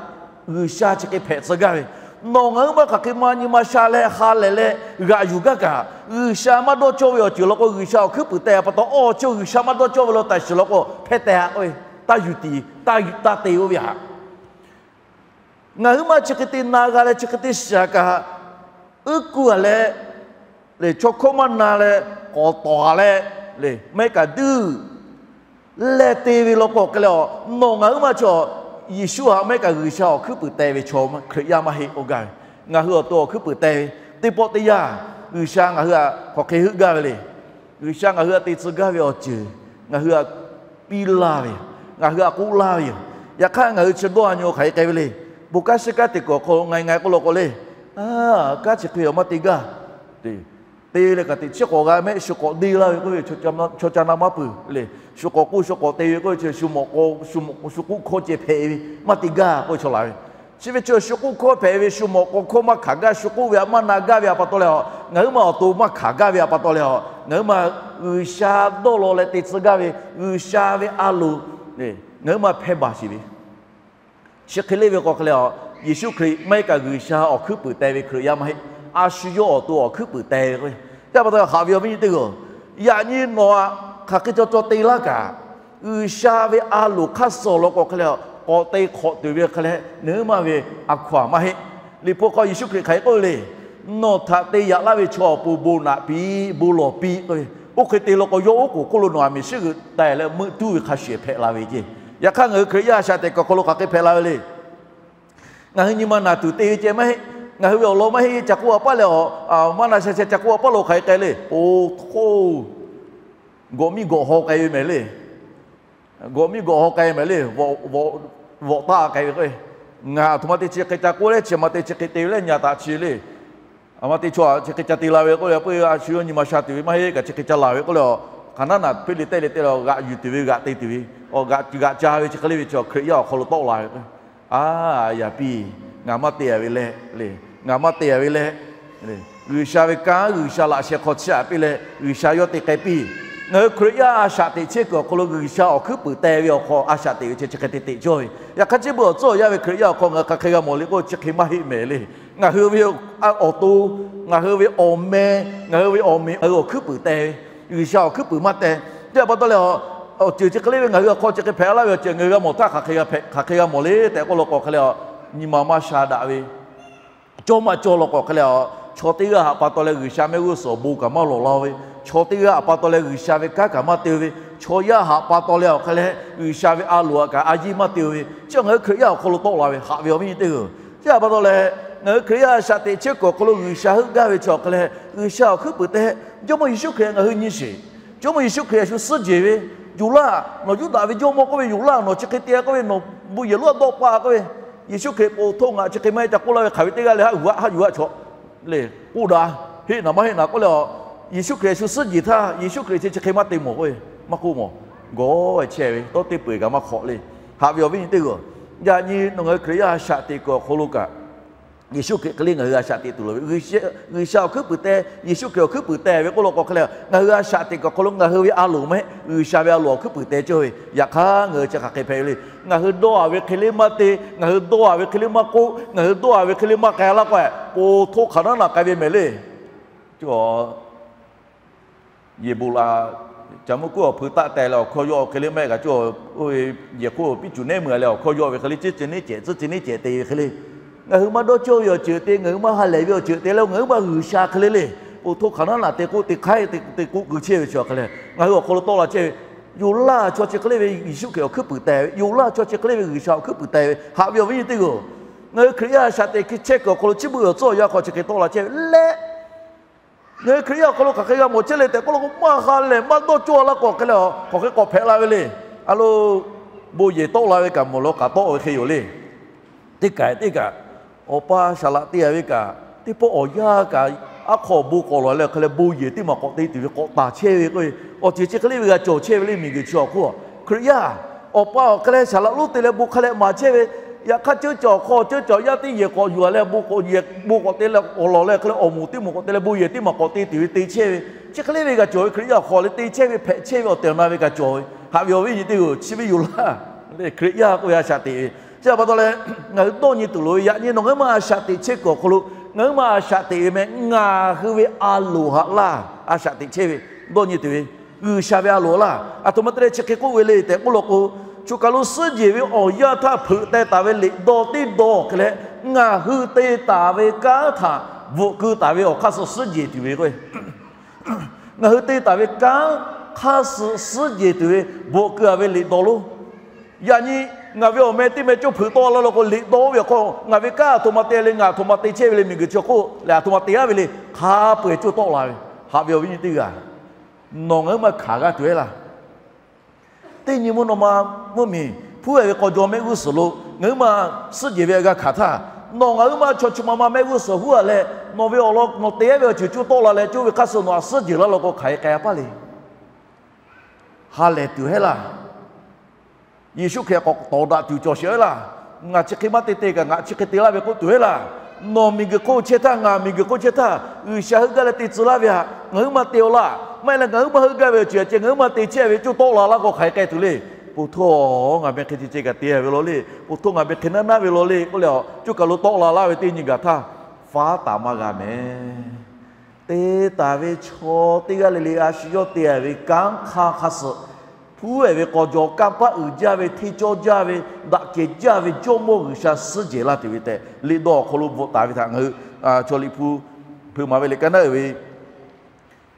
G'uiˬsha chi hk'e hpehꞈ tcuh gaˇ ve, nawˬ ngaˬ huiˉ maˇ hk'aˬ hk'e ma nyi ma sha leh ha lehˬ leh g'aꞈ yuˬ gaˇ kaꞈ, G'uiˬsha maˇ dawˇ cawˇ ve awˬ ceuˬ law k'o, G'uiˬsha awˬ hkuiˉ puiˍ teh pa taw, awˬ chi G'uiˬsha maˇ dawˇ cawˇ ve law taˍ shiˍ law k'o hpeh teh-a k'o, taˇ yuˬ tiˍ, taˇ te oˇ ve htaꞈ ngaˬ huiˉ maˇ chi hk'e te na g'a leh chi hk'e te shiˍ-a kaꞈ, uˉ kuˬ-a leh, le chaw hkawˇ maˇ na leh, k'awꞈ tawˍ-a leh, le maˇ heˆ kaꞈ duiˇ leh te ve law k'o hk'e leh a, nawˬ ngaˬ huiˉ maˇ chaw Yeˍsuˆ htaꞈ maˇ heˆ kaꞈ G'uiˬsha awˬ hkuiˉ puiˍ teh ve chaw Hkriꞈ yaˇ maˇ heˆ k'oˆ gaˇ ve. Ngaˬ hui awˬ to awˬ hkuiˉ puiˍ teh ve teˇ pawˆ teˇ yanˇ, G'uiˬsha ngaˬ hui htaꞈ hk'aˬ hk'e heuˆ gaˇ ve le. G'uiˬsha ngaˬ hui htaꞈ te tcuh gaˇ ve awˬ ceuˬ ngaˬ hui htaꞈ piˇ laˇ ve yoˬ. Ngaˬ hui htaꞈ k'oˆ laˇ ve yoˬ. Yaꞈ hk'aˇ, ngaˬ hui chi dawˇ-a nyi-o hk'aˬ hk'e k'ai ve le. Bon kanˉ shiˉ kanˉ teꞈ kuiˬ awˬ hk'aw lo nga e nga e k'oˆ law k'o le, kanˉ chi hk'e awˬ maˇ te gaˇ. Te leh kaꞈ teꞈ chiˉ k'awꞈ g'a mehˆ, shu k'awꞈ deˇ laˇ ve k'oˆ ve, chaw ca na maˇ peuˬ le. Shu k'awꞈ k'oˆ shu k'awꞈ te ve k'oˆ ve chi, shu mawꞈ k'aw, shu k'oˆ hkawˇ ceh hpehꞈ ve maˇ te gaˇ k'oˆ ve chaw la ve. Chi ve chi shu k'oˆ hkawˇ hpehꞈ ve, shu mawꞈ k'aw hkawˇ maˇ hkanˍ gaˇ, shu k'oˆ ve htaꞈ maˇ na gaˇ ve htaꞈ pa taw leh a, ngaˬ huiˉ maˇ awˬ to maˇ hkanˍ gaˇ ve htaꞈ pa taw leh a, ngaˬ huiˉ maˇ G'uiˬsha dawˇ law leh te tcuh gaˇ ve, G'uiˬsha ve a loˍ ngaˬ huiˉ maˇ hpehˇ baˬ sheˍ ve. Chi hk'e le ve k'o hk'e leh a, Yeˍsuˆ Hkriꞈ maˇ heˆ kaꞈ G'uiˬsha awˬ hkuiˉ puiˍ teh ve Hkriꞈ yaˇ maˇ heˆ. A shu yawˇ awˬ to awˬ hkuiˉ puiˍ teh ve k'o, yaˇ pa taw haꞈ ve awˬ viˉ nyi teˇ g'aˇ, yaꞈ nyi nawˬ htaꞈ hk'aˬ hk'e caw caw te laˇ kaꞈ, G'uiˬsha ve a loˍ hk'aˇ suh law k'o hk'e leh a, k'awꞈ te hk'awꞈ tuˬ ve hk'e leh nawˬ huiˉ maˇ ve a hkaw-anˬ maˇ heˆ. Liꞈ hpu hk'aw Yeˍsuˆ Hkriꞈ hk'aˬ hk'e k'oˆ ve le. Nawˬ htaꞈ te yaꞈ laˇ ve chaw awˬ pon bon naꞈ piˇ, bon lawˬ piˇ k'oˆ ve. Oˇ hk'e te law k'o, yawˇ oˉ k'oˍ hk'oˆ lo nawˬ aˬ miˍ shiˉ g'euꞈ taiˍ leh meuˆ tuˉ ve hk'a shuˍ hpehꞈ la ve ceˇ. Yaꞈ hk'aˇ, ngaˬ hui Hkriꞈ yaˇ a shaꞈ teꞈ kuiˬ awˬ hk'aw lo hk'aˬ hk'e hpehꞈ la ve le. Ngaˬ hui nyi ma naˬ tuˬ te ve ceh maˇ heˆ. Ngaˬ hui ve awˬ lawn maˇ heˆ, ca k'oˆ a paˇ leh a, maˇ na sha sha ca k'oˆ a paˇ lo hk'aˬ hk'e k'ai le. Oˇ hk'oˆ, gawꞈ miˇ gawꞈ haw k'ai ve mehˍ le. Gawꞈ miˇ gawꞈ haw k'ai mehˍ le. Vawꞈ taˇ k'ai ve k'o, ngaˬ aˬ htoꞈ ma te chi hk'e ca k'oˆ leh chi ma te chi hk'e te ve leh nyi taꞈ chi le. Aˬ ma te chaw chi hk'e ca te la ve k'oˆ leh, a shu yawˇ nyi ma sha tuˬ ve maˇ heˆ kaꞈ chi hk'e ca laˬ ve k'oˆ leh a, hk'aˬ naˉ naˬ hpeˇ le tehˆ le te leh g'aꞈ yuˬ tuˬ ve, g'aꞈ te tuˬ ve, g'aꞈ ca ve chi hk'e le ve chaw Hkriꞈ yaˇ awˬ hk'aw lo tawˆ la ve k'o, a, yaꞈ piˇ, ngaˬ maˇ te-a ve leh le, ngaˬ maˇ te-a ve leh, G'uiˬsha ve kanˉ G'uiˬsha laꞈ sheh hk'aw chiˇ aꞈ piˇ leh G'uiˬsha yawˇ te k'ai piˇ. Ngaˬ hui Hkriꞈ yaˇ a shaꞈ teꞈ chehˇ kuiˬ awˬ hk'aw lo G'uiˬsha awˬ hkuiˉ puiˍ teh ve awˬ hk'aw a shaꞈ teꞈ ve chi chi hk'e te teꞈ cawˇ ve. Yaꞈ hk'aˇ, chi beuꞈ awˬ tcuhˉ awˬ yanˇ ve Hkriꞈ yaˇ awˬ hk'aw ngaˬ hui hk'aˬ hk'e g'a mawˬ le k'o, chi hk'e maˇ heˆ mehˍ le. Ngaˬ hui ve awˬ to, ngaˬ hui ve awˬ meh, ngaˬ hui ve awˬ meꞈ, ngaˬ hui awˬ hkuiˉ puiˍ teh ve, G'uiˬsha awˬ hkuiˉ puiˍ maˇ teh. Chi htaꞈ pa taw leh a, awˬ ceuˬ chi hk'e le ve ngaˬ hui awˬ hk'aw chi hk'e hpehꞈ laˇ ve awˬ ceuˬ ngaˬ hui g'a mawˬ htaˇ hk'aˬ hk'e g'a mawˬ le tehꞈ k'oˆ law k'o hk'e leh a, nyi ma maˇ sha daꞈ ve, cawˇ maˇ cawˇ law k'o hk'e leh a, chaw teˇ g'aˇ htaꞈ pa taw leh G'uiˬsha mehˆ g'uˇ suhˍ awˬ bon kaꞈ maˇ lawˬ la-o ve, chaw teˇ g'aˇ htaꞈ pa taw leh G'uiˬsha ve kanˉ kaꞈ maˇ te-o ve, chaw yaˇ htaꞈ pa taw leh awˬ hk'e leh G'uiˬsha ve a loˍ htaꞈ kaꞈ a yiˇ maˇ te-o ve, chi ngaˬ hui Hkriꞈ yaˇ awˬ hk'aw lo tawˆ la ve haꞈ ve awˬ viˉ nyi teˇ g'aˇ. Chi htaꞈ pa taw leh, ngaˬ hui Hkriꞈ yaˇ a shaꞈ teꞈ chehˇ kuiˬ awˬ hk'aw lo G'uiˬsha heuˆ gaˇ ve chi awˬ hk'e leh G'uiˬsha awˬ hkuiˉ puiˍ teh, Jawˇmawˇ Yeˍsuˆ Hkriꞈ ngaˬ hui nyi sheˍ. Jawˇmawˇ Yeˍsuˆ Hkriꞈ a shu suhˉ jeˬ ve, Yonˍ laˇ, nawˬ Yuˇdaꞈ ve jawˇmawˇ k'oˆ ve, Yonˍ laˇ, nawˬ chi hk'e te k'oˆ ve, nawˬ bon yehˬ lonˉ a dawˆ paˇ k'oˆ ve, Yeˍsuˆ Hkriꞈ po htawˇ ngaˬ chi hk'e maˇ heˆ ca k'oˆ laˇ ve hk'aˬ ve teˇ g'aˇ leh haˉ yuˬ haˉ, haˉ yuˬ haˉ chaw le k'oˆ daꞈ, heˆ naˍ maˇ heˆ naˍ k'oˆ leh a, Yeˍsuˆ Hkriꞈ shu suhˉ jeˬ htaˇ Yeˍsuˆ Hkriꞈ chi chi hk'e maˇ te mawˬ k'oˆ ve, maˇ k'oˆ mawˬ. Gawˬ chehˇ ve tawˇ teˇ peu-eˬ kaꞈ maˇ hk'awꞈ le. Haꞈ ve awˬ viˉ nyi teˇ g'aˇ, yaꞈ nyi nawˬ ngaˬ hui Hkriꞈ yaˇ a shaꞈ teꞈ kuiˬ awˬ hk'aw lo kaꞈ, Yeˍsuˆ Hkriꞈ hk'e le ngaˬ hui a shaꞈ teꞈ tuˬ loˍ ve, G'uiˬsha awˬ hkuiˉ puiˍ teh, Yeˍsuˆ Hkriꞈ awˬ hkuiˉ puiˍ teh ve k'oˆ law k'o hk'e le, ngaˬ hui a shaꞈ teꞈ kuiˬ awˬ hk'aw lo ngaˬ hui ve a loˍ maˇ heˆ, G'uiˬsha ve a loˍ awˬ hkuiˉ puiˍ teh cawˇ ve. Yaꞈ hk'aˇ ngaˬ hui chi hk'aˬ hk'e hpehꞈ ve le. Ngaˬ hui dawˇ a ve hk'e le maˇ te, ngaˬ hui dawˇ a ve hk'e le maˇ k'oˆ, ngaˬ hui dawˇ a ve hk'e le maˇ k'ai laˇ k'o, po htoˇ hk'aˬ naˉ naꞈ k'ai ve mehˍ le. Yehˬ bon la, Caˬ mvuhˇ kuˉ awˬ hpui taˆ teh leh awˬ hkawˇ yawˆ ve hk'e le maˇ heˆ kaꞈ, cawˇ oˇ ve yehˬ hk'oˆ piˉ cuˬ nehˉ meuˬ leh awˬ hkawˇ yawˆ ve hk'e le, ciˉ ciˉ neˉ cehˬ, ciˉ ciˉ neˉ cehˬ te ve hk'e le. Ngaˬ hui maˇ dawˇ cawˇ ve awˬ ceuˬ te, ngaˬ hui maˇ ha lehˬ ve awˬ ceuˬ te leh ngaˬ hui maˇ G'uiˬsha hk'e le le, po htoˇ hk'aˬ naˉ naꞈ te k'oˆ te hk'aiˉ te k'oˆ keu chehˇ ve chi hk'e le, ngaˬ hui awˬ hk'aw lo tawˆ la chehˇ ve, Yonˍ laˇ chaw chi hk'e le ve Yeˍsuˆ Hkriꞈ awˬ hkuiˉ puiˍ teh ve, Yonˍ laˇ chaw chi hk'e le ve G'uiˬsha awˬ hkuiˉ puiˍ teh ve. Haꞈ ve awˬ viˉ nyi teˇ g'aˇ, ngaˬ hui Hkriꞈ yaˇ a shaꞈ teꞈ hk'e chehˇ kuiˬ awˬ hk'aw lo chi beuꞈ awˬ tcuhˉ awˬ yanˇ hk'aw chi hk'e tawˆ la chehˇ ve leh, ngaˬ hui Hkriꞈ yaˇ awˬ hk'aw lo hk'aˬ hk'e g'a mawˬ chehˇ le tehꞈ k'oˆ law k'o, maˇ ha lehˬ maˇ dawˇ cawˇ laˇ k'o hk'e le, k'awꞈ hk'e k'awꞈ hpehꞈ la ve le. A lo, bon yehˬ tawˆ la ve kaꞈ mawˬ leh k'aꞈ tawˆ ve hk'e yoˬ le. Teˇ kaˬ teˇ kaꞈ, awˬ pa shaˍ laꞈ te a ve kaꞈ, teˇ pawˆ awˬ yanˇ kaꞈ, aˉ hk'aw awˬ bon k'awꞈ lawˬ leh hk'e leh bon yehˬ teˇ maˬ k'awꞈ te tuˬ ve k'awꞈ taˍ chehˇ ve k'o, awˬ ceuˬ chi hk'e le ve g'a cawˬ chehˇ ve le. Miˬguiˬ chi awˬ hk'oˆ Hkriꞈ yaˇ, awˬ pa awˬ hk'e leh shaˍ laꞈ lonˉ te leh bon hk'a leh maˍ chehˇ ve, yaꞈ hk'aˇ ceuˇ caˬ awˬ hk'aw ceuˇ caˬ awˬ yanˇ teˇ yehˬ k'awꞈ yuˬ a leh bon k'awꞈ yehˬ bon k'awꞈ te leh awˬ lawˬ leh hk'e leh awˬ moˍ teˇ moˍ k'awꞈ te leh bon yehˬ teˇ maˬ k'awꞈ te tuˬ ve te chehˇ ve, chi hk'e le ve g'a cawˬ ve Hkriꞈ yaˇ awˬ hk'aw leh te chehˇ ve hpehꞈ chehˇ ve awˬ tehˬ awˬ na ve g'a cawˬ ve. Haꞈ ve awˬ viˉ nyi teˇ g'aˇ, chi ve yoˬ laˇ. Hkriꞈ yaˇ k'oˆ ve a shaꞈ teꞈ ve chi a pa taw leh, ngaˬ hui dawˇ nyi tuˬ loˍ ve yaꞈ nyi nawˬ ngaˬ hui maˇ a shaꞈ teꞈ chehˇ kuiˬ awˬ hk'aw lo, ngaˬ hui maˇ a shaꞈ teꞈ ve meh ngaˬ hui ve a loˍ haꞈ laˇ a shaꞈ teꞈ chehˇ ve, dawˇ nyi tuˬ ve, G'uiˬsha ve a loˍ laˇ. Aˬ htoꞈ ma te leh chi hk'e k'oˆ ve le tehꞈ k'oˆ law k'o, choˬ kaˬ lo suhˉ jehˬ ve awˬ yanˇ htaˇ hpeuꞈ teh taˍ ve liꞈ dawˇ teˇ dawˇ hk'e leh, ngaˬ hui te taˍ ve kanˉ htaꞈ bvuhꞈ keu taˍ ve awˬ hk'aˇ suh suhˉ jehˬ tuˬ ve k'o, ngaˬ hui te taˍ ve kanˉ hk'aˇ suh suhˉ jehˬ tuˬ ve bvuhꞈ keu a ve liꞈ dawˇ lonˉ. Yaꞈ nyi ngaˬ ve awˬ meh teˇ meh cawˇ hpeuꞈ tawˆ la law k'o, liꞈ dawˇ ve awˬ hk'aw ngaˬ ve kanˉ aˬ htoꞈ ma te le, ngaˬ aˬ htoꞈ ma te chehˇ ve le, miˬguiˬ chi awˬ hk'oˆ leh aˬ htoꞈ ma te aˉ ve le, hk'a peu-eˬ cawˇ tawˆ la ve. Haꞈ ve awˬ viˉ nyi teˇ g'aˇ, nawˬ ngaˬ hui maˇ hkanˍ g'a tuˬ heˆ laˇ. Teˇ nyi mvuhˇ naw ma mvuhˇmiˬ hpuˉ-e ve k'aw jaw mehˆ g'uˇ suhˍ lo ngaˬ hui maˇ suhˉ jehˬ ve g'a hkanˍ htaˇ, nawˬ ngaˬ hui maˇ chaw chi ma ma mehˆ g'uˇ suhˍ huˉ-a leh, nawˬ ve awˬ lawn nawˬ te-a ve awˬ ceuˬ cawˇ tawˆ la leh, cawˇ ve hk'aˇ suh nawˬ a suhˉ jehˬ laˇ law k'o, hk'aˬ hk'e k'ai-a paˇ le. Ha lehˬ tuˬ heˆ laˇ. Yeˍsuˆ Hkriꞈ k'awꞈ tawˍ daꞈ tuˬ cawˬ sheˍ laˇ. Ngaˬ chi hk'e maˇ te te kaꞈ ngaˬ chi hk'e te laˇ ve k'oˆ tuˬ heˆ laˇ. Nawˬ miˬguiˬ hk'oˆ chehˇ htaˇ, ngaˬ miˬguiˬ hk'oˆ chehˇ htaˇ, G'uiˬsha heuˆ gaˇ leh te tcuh laˇ ve htaꞈ ngaˬ hui maˇ te-a laˇ. Maˇ heˆ leh ngaˬ hui maˇ heuˆ gaˇ ve awˬ ceuˬ a ceh ngaˬ hui maˇ te chehˇ ve cawˇ tawˆ la laˇ k'o, hk'aˬ hk'e k'ai tuˬ le. Po htoˇ, ngaˬ meh hk'e ceh ceh kaꞈ te-a ve law le. Po htoˇ, ngaˬ meh hk'e naˉ naˉ ve law le k'oˆ leh, coˇ kaˬ lo tawˆ la laˇ ve teˇ nyi gaˬ htaˇ, faˉ taˍ maˇ g'a mehˍ. Te taˍ ve chaw teˇ g'aˇ le le a shu yawˇ te-a ve kanˉ hk'aˇ hk'aˇ suh, hpuˉ-e ve k'aw jaw kanˇ paˆ uiˍ jaˇ ve, hteˇ cawˇ jaˇ ve, daꞈ kehˬ jaˇ ve Jawˇmawˇ G'uiˬsha suhˉ jehˬ laˇ tuˬ ve tehꞈ, liꞈ dawˇ awˬ hk'aw lo bvuhꞈ taˍ ve htaꞈ ngaˬ hui chaw liꞈ hpu hpeuꞈ maˍ ve liꞈ ka naˉ uiˍ ve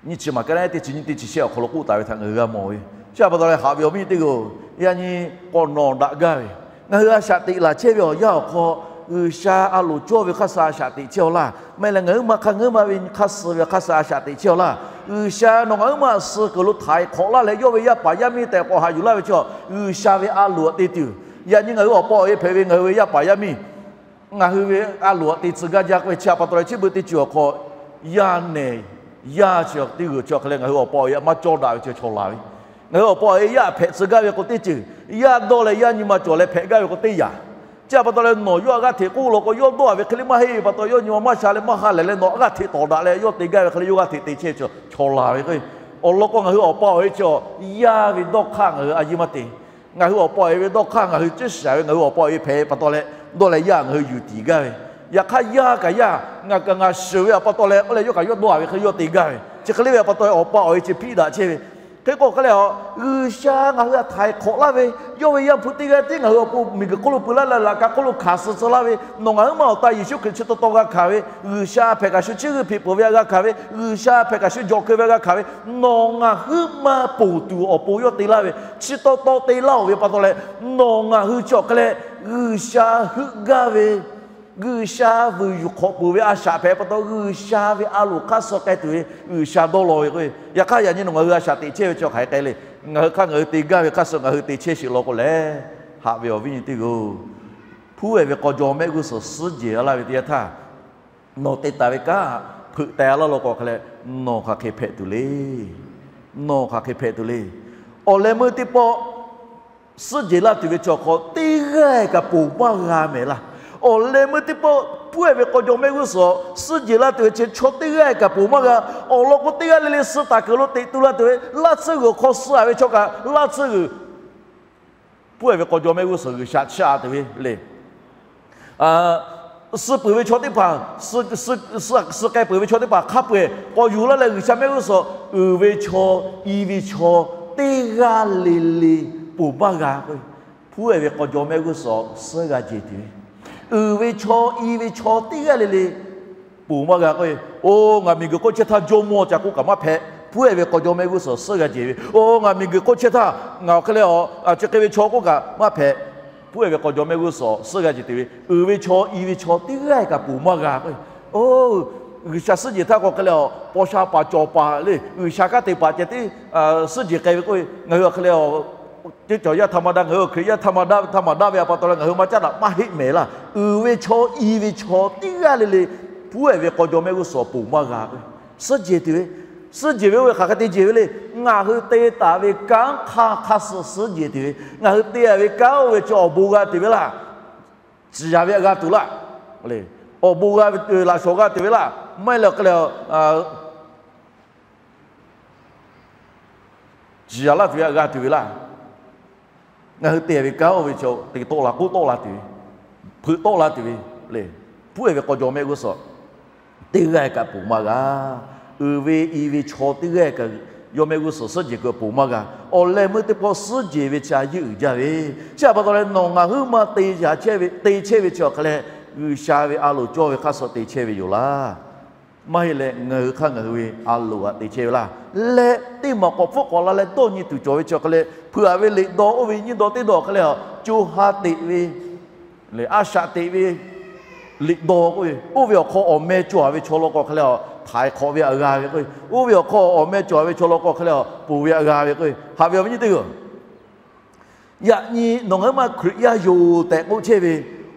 nyiˇ chi maˬ ka naˉ teˇ chi nyiˇ teˇ chi shehˆ awˬ hk'aw lo k'oˆ taˍ ve htaꞈ ngaˬ hui g'a mawˬ ve. Chi a pa taw leh haꞈ ve awˬ viˉ nyi teˇ g'aˇ-oˬ, yaꞈ nyi k'awꞈ nawˬ daꞈ gaˇ ve, ngaˬ hui a shaꞈ teꞈ laˬ chehˇ ve awˬ yanˇ awˬ hk'aw, G'uiˬsha a loˍ cawˇ ve hk'aˇ suh a shaꞈ teꞈ chehˇ-aw laˇ. Maˇ heˆ leh ngaˬ huiˉ ma hk'aˇ ngaˬ huiˉ ma ve hk'aˇ suh ve hk'aˇ suh a shaꞈ teꞈ chehˇ-aw laˇ. G'uiˬsha nawˬ ngaˬ huiˉ ma suh kuiˬ lo htaiˍ hk'awꞈ laˇ leh, yawˇ ve yaˇ paˍ yaˇ miˇ tehꞈ k'awꞈ haꞈ yuˬ laˇ ve chaw, G'uiˬsha ve a loˍ htaꞈ te tuˬ. Yaꞈ nyi ngaˬ hui awˬ pa awˬ e hpehꞈ ve ngaˬ hui ve yaˇ paˍ yaˇ miˇ, ngaˬ hui ve a loˍ htaꞈ te tcuh gaˇ jaˇ k'oˆ ve chi a pa taw leh, chi beuꞈ teˇ ceuˬ awˬ hk'aw, yaˇ nehˬ yaˇ chi teˇ g'uiˬ chi hk'e leh ngaˬ hui awˬ pa awˬ e maˇ cawˇ daꞈ ve chi chaw laˬ ve. Ngaˬ hui awˬ pa awˬ e yaˇ hpehꞈ tcuh gaˇ ve k'o teˇ ceuˬ, yaˇ dawˇ leh yaˇ nyi ma cawˬ leh hpehꞈ gaˇ ve k'o teˇ yanˇ. Chi a pa taw leh nawˬ yawˇ a g'aˇ hteꞈ k'oˆ law k'o, yawˇ dawˇ-a ve hk'e le maˇ heˆ ve pa taw, yawˇ nyi ma maˇ sha leh maˇ ha lehˬ leh nawˬ a g'aˇ hteꞈ tawˍ daꞈ leh yawˇ te gaˇ ve hk'e le yawˇ g'aˇ hteꞈ te chehˇ ve chaw laˬ ve k'o, awˬ lawn k'o ngaˬ hui awˬ pa awˬ e chi yaˇ ve dawˇ hk'aˇ ngaˬ hui a yeˇ maˇ te. Ngaˬ hui awˬ pa awˬ e ve dawˇ hk'aˇ ngaˬ hui ciˉ shaˍ ve ngaˬ hui awˬ pa awˬ e hpehꞈ pa taw leh, dawˇ leh yaˇ ngaˬ hui yuˬ tiˍ gaˇ ve. Yaꞈ hk'aˇ yaˇ kaꞈ yaˇ ngaˬ kaꞈ ngaˬ shiˍ ve a pa taw leh k'oˆ leh yawˇ kaꞈ yawˇ dawˇ-a ve hk'e yawˇ te gaˇ ve. Chi hk'e le ve a pa taw awˬ pa awˬ e chi hpiˆ daꞈ chehˇ ve. Hk'e k'o hk'e leh a, G'uiˬsha ngaˬ hui htaꞈ htaiˍ hk'awꞈ laˇ ve, yawˇ ve Yaˇ hpu teˇ g'aˇ tiˉ ngaˬ hui awˬ pon miˬguiˬ hk'oˆ lo peu laˇ leh laꞈ ka hk'oˆ lo hkanˍ suh tcuh laˇ ve, nawˬ ngaˬ huiˉ ma awˬ ta Yeˍsuˆ Hkriꞈ chi taw taw g'a hkanˍ ve, G'uiˬsha hpehꞈ kaꞈ shu chiˇ g'uiˇ hpeꞈ peuˬ ve a g'a hkanˍ ve, G'uiˬsha hpehꞈ kaꞈ shu jawꞈ keu ve a g'a hkanˍ ve, nawˬ ngaˬ huiˉ ma ponˬ tuˬ awˬ pon yawˇ te laˇ ve, chi taw taw te laˇ-oˬ ve pa taw leh, nawˬ ngaˬ hui chi awˬ hk'e leh G'uiˬsha heuˆ gaˇ ve G'uiˬsha vuiˬ yuˬ hk'awꞈ peuˬ ve a shaꞈ hpehꞈ pa taw, G'uiˬsha ve a loˍ hk'aˇ suh k'ai tuˬ ve G'uiˬsha dawˇ law ve k'o, yaꞈ hk'aˇ yaꞈ nyi nawˬ ngaˬ hui a shaꞈ teꞈ chehˇ ve chi hk'aˬ hk'e k'ai le. Ngaˬ hui hk'aˇ ngaˬ hui te gaˇ ve hk'aˇ suh ngaˬ hui te chehˇ sheˍ law k'o lehˬ, haꞈ ve awˬ viˉ nyi teˇ g'aˇ-oˬ, hpuˉ-ehˍ ve k'aw jaw mehˆ g'uˇ suhˍ suhˉ jehˬ laˇ ve teˇ yanˇ htaˇ, nawˬ te taˍ ve kanˉ hpeuꞈ teh laˇ law k'o hk'e leh, nawˬ hk'aˬ hk'e hpehꞈ tuˬ le. Nawˬ hk'aˬ hk'e hpehꞈ tuˬ le. Awˬ leh meuˇ teˇ pawˆ suhˉ jehˬ laˇ tuˬ ve chi awˬ hk'aw teˇ g'aˇ kaꞈ ponˬ maˇ g'a mehˍ laˇ. Awˬ leh meuˇ teˇ pawˆ hpuˉ-ehˍ ve k'aw jaw mehˆ g'uˇ suhˍ suhˉ jehˬ laˇ tuˬ ve chi chaw teˇ g'aˇ kaꞈ ponˬ maˇ g'a. Awˬ lawn k'o, teˇ g'aˇ le le suh taˍ kuiˬ lo teꞈ tu la tuˬ ve, laˇ tsuhˇ g'uiˬ awˬ hk'aw suh-a ve chaw kaꞈ laˇ tsuhˇ g'uiˬ hpuˉ-ehˍ ve k'aw jaw mehˆ g'uˇ suhˍ G'uiˬsha chiˇ-a tuˬ ve le. Suh peuˬ ve chaw teˇ hpaˍ, suh k'ai peuˬ ve chaw teˇ hpaˍ hk'a peu-eˬ k'awꞈ yuˬ laˇ leh, G'uiˬsha mehˆ g'uˇ suhˍ uiˍ ve chaw, i ve chaw teˇ g'aˇ le le ponˬ maˇ g'a k'o, hpuˉ-ehˍ ve k'aw jaw mehˆ g'uˇ suhˍ suhˉ g'a jehˬ tuˬ ve, uiˍ ve chaw, i ve chaw teˇ g'aˇ le le ponˬ maˇ g'a k'o, oˇ, ngaˬ miˬguiˬ hk'oˆ chehˇ htaˇ jawˇmawˇ ca k'oˆ kaꞈ maˇ hpehꞈ, hpuˉ-ehˍ ve k'aw jaw mehˆ g'uˇ suhˍ suhˉ g'a jehˬ ve. Oˇ, ngaˬ miˬguiˬ hk'oˆ chehˇ htaˇ ngaˬ awˬ hk'e leh a, chi hk'e ve chaw k'oˆ kaꞈ maˇ hpehꞈ, hpuˉ-ehˍ ve k'aw jaw mehˆ g'uˇ suhˍ suhˉ g'a jehˬ tuˬ ve, uiˍ ve chaw, i ve chaw teˇ g'aˇ kaꞈ ponˬ maˇ g'a k'o, oˇ, G'uiˬsha suhˉ jehˬ htaˇ k'o hk'e leh a, paw sha paˍ cawˬ paˍ le, G'uiˬsha kanˉ te paˍ ceh tiˉ suhˉ jehˬ k'ai ve k'o, ngaˬ hui awˬ hk'e leh a, teˇ cawˬ yaˇ htaˇ maˇ daˇ, ngaˬ hui Hkriꞈ yaˇ htaˇ maˇ daˇ ve htaˇ maˇ daˇ ve a pa taw leh ngaˬ hui maˇ caˉ daꞈ maˇ heˆ mehˍ laˇ. Uiˍ ve chaw, i ve chaw teˇ g'aˇ le le hpuˉ-ehˍ ve k'aw jaw mehˆ g'uˇ suhˍ ponˬ maˇ g'a k'o, suhˉ jehˬ tuˬ ve, suhˉ jehˬ ve oˇ ve hk'aˬ hk'e te jehˬ ve le. Ngaˬ hui te taˍ ve kanˉ hk'aˇ hk'aˇ suh suhˉ jehˬ tuˬ ve, ngaˬ hui te taˍ ve kanˉ oˇ ve chi awˬ bon g'a tuˬ ve laˇ. Ciˍ yanˍ ve g'a tuˬ laˇ. Awˬ bon g'a ve laꞈ shawˍ g'a tuˬ ve laˇ. Maˇ heˆ leh awˬ hk'e leh ciˍ yanˍ laˇ tuˬ ve g'a tuˬ ve laˇ. Ngaˬ hui te ve kanˉ oˇ ve chi te tawˆ la k'oˆ tawˆ la tuˬ ve, hpeuꞈ tawˆ la tuˬ ve le. Hpuˉ-ehˍ ve k'aw jaw mehˆ g'uˇ suhˍ teˇ g'aˇ kaꞈ ponˬ maˇ g'a. Uiˍ ve i ve chaw teˇ g'aˇ kaꞈ yawˇ mehˆ g'uˇ suhˍ suhˉ jehˬ k'o ponˬ maˇ g'a. Awˬ leh meuˇ teˇ pawˆ suhˉ jehˬ ve chi a yeˇ uiˍ jaˇ ve. Chi a pa taw leh nawˬ ngaˬ huiˉ maˇ te chehˇ ve chi awˬ hk'e leh, G'uiˬsha ve a loˍ cawˇ ve hk'aˇ suh te chehˇ ve yoˬ laˇ. Maˇ heˆ leh ngaˬ hui hk'aˇ ngaˬ hui ve a loˍ aꞈ te chehˇ ve laˇ. Leh teˇ maˬ k'awꞈ hpfuhˆ k'awꞈ la leh dawˇ nyi tuˬ cawˬ ve chi awˬ hk'e leh, hpeuꞈ-a ve liꞈ dawˇ oˇ ve nyiˇ dawˇ teˇ dawˇ awˬ hk'e leh a, co ha teꞈ ve, a shaꞈ teꞈ ve liꞈ dawˇ k'oˆ ve, oˇ ve awˬ hk'aw awˬ meh cawˬ-a ve chaw law k'o hk'e leh a, htaiˍ hk'awꞈ ve aꞈ g'a ve k'o, oˇ ve awˬ hk'aw awˬ meh cawˬ-a ve chaw law k'o hk'e leh a, ponˬ ve aꞈ g'a ve k'o, haꞈ ve awˬ viˉ nyi teˇ g'aˇ Yaꞈ nyi nawˬ ngaˬ huiˉ ma Hkriꞈ yaˇ yoˬ tehꞈ k'oˆ chehˇ ve,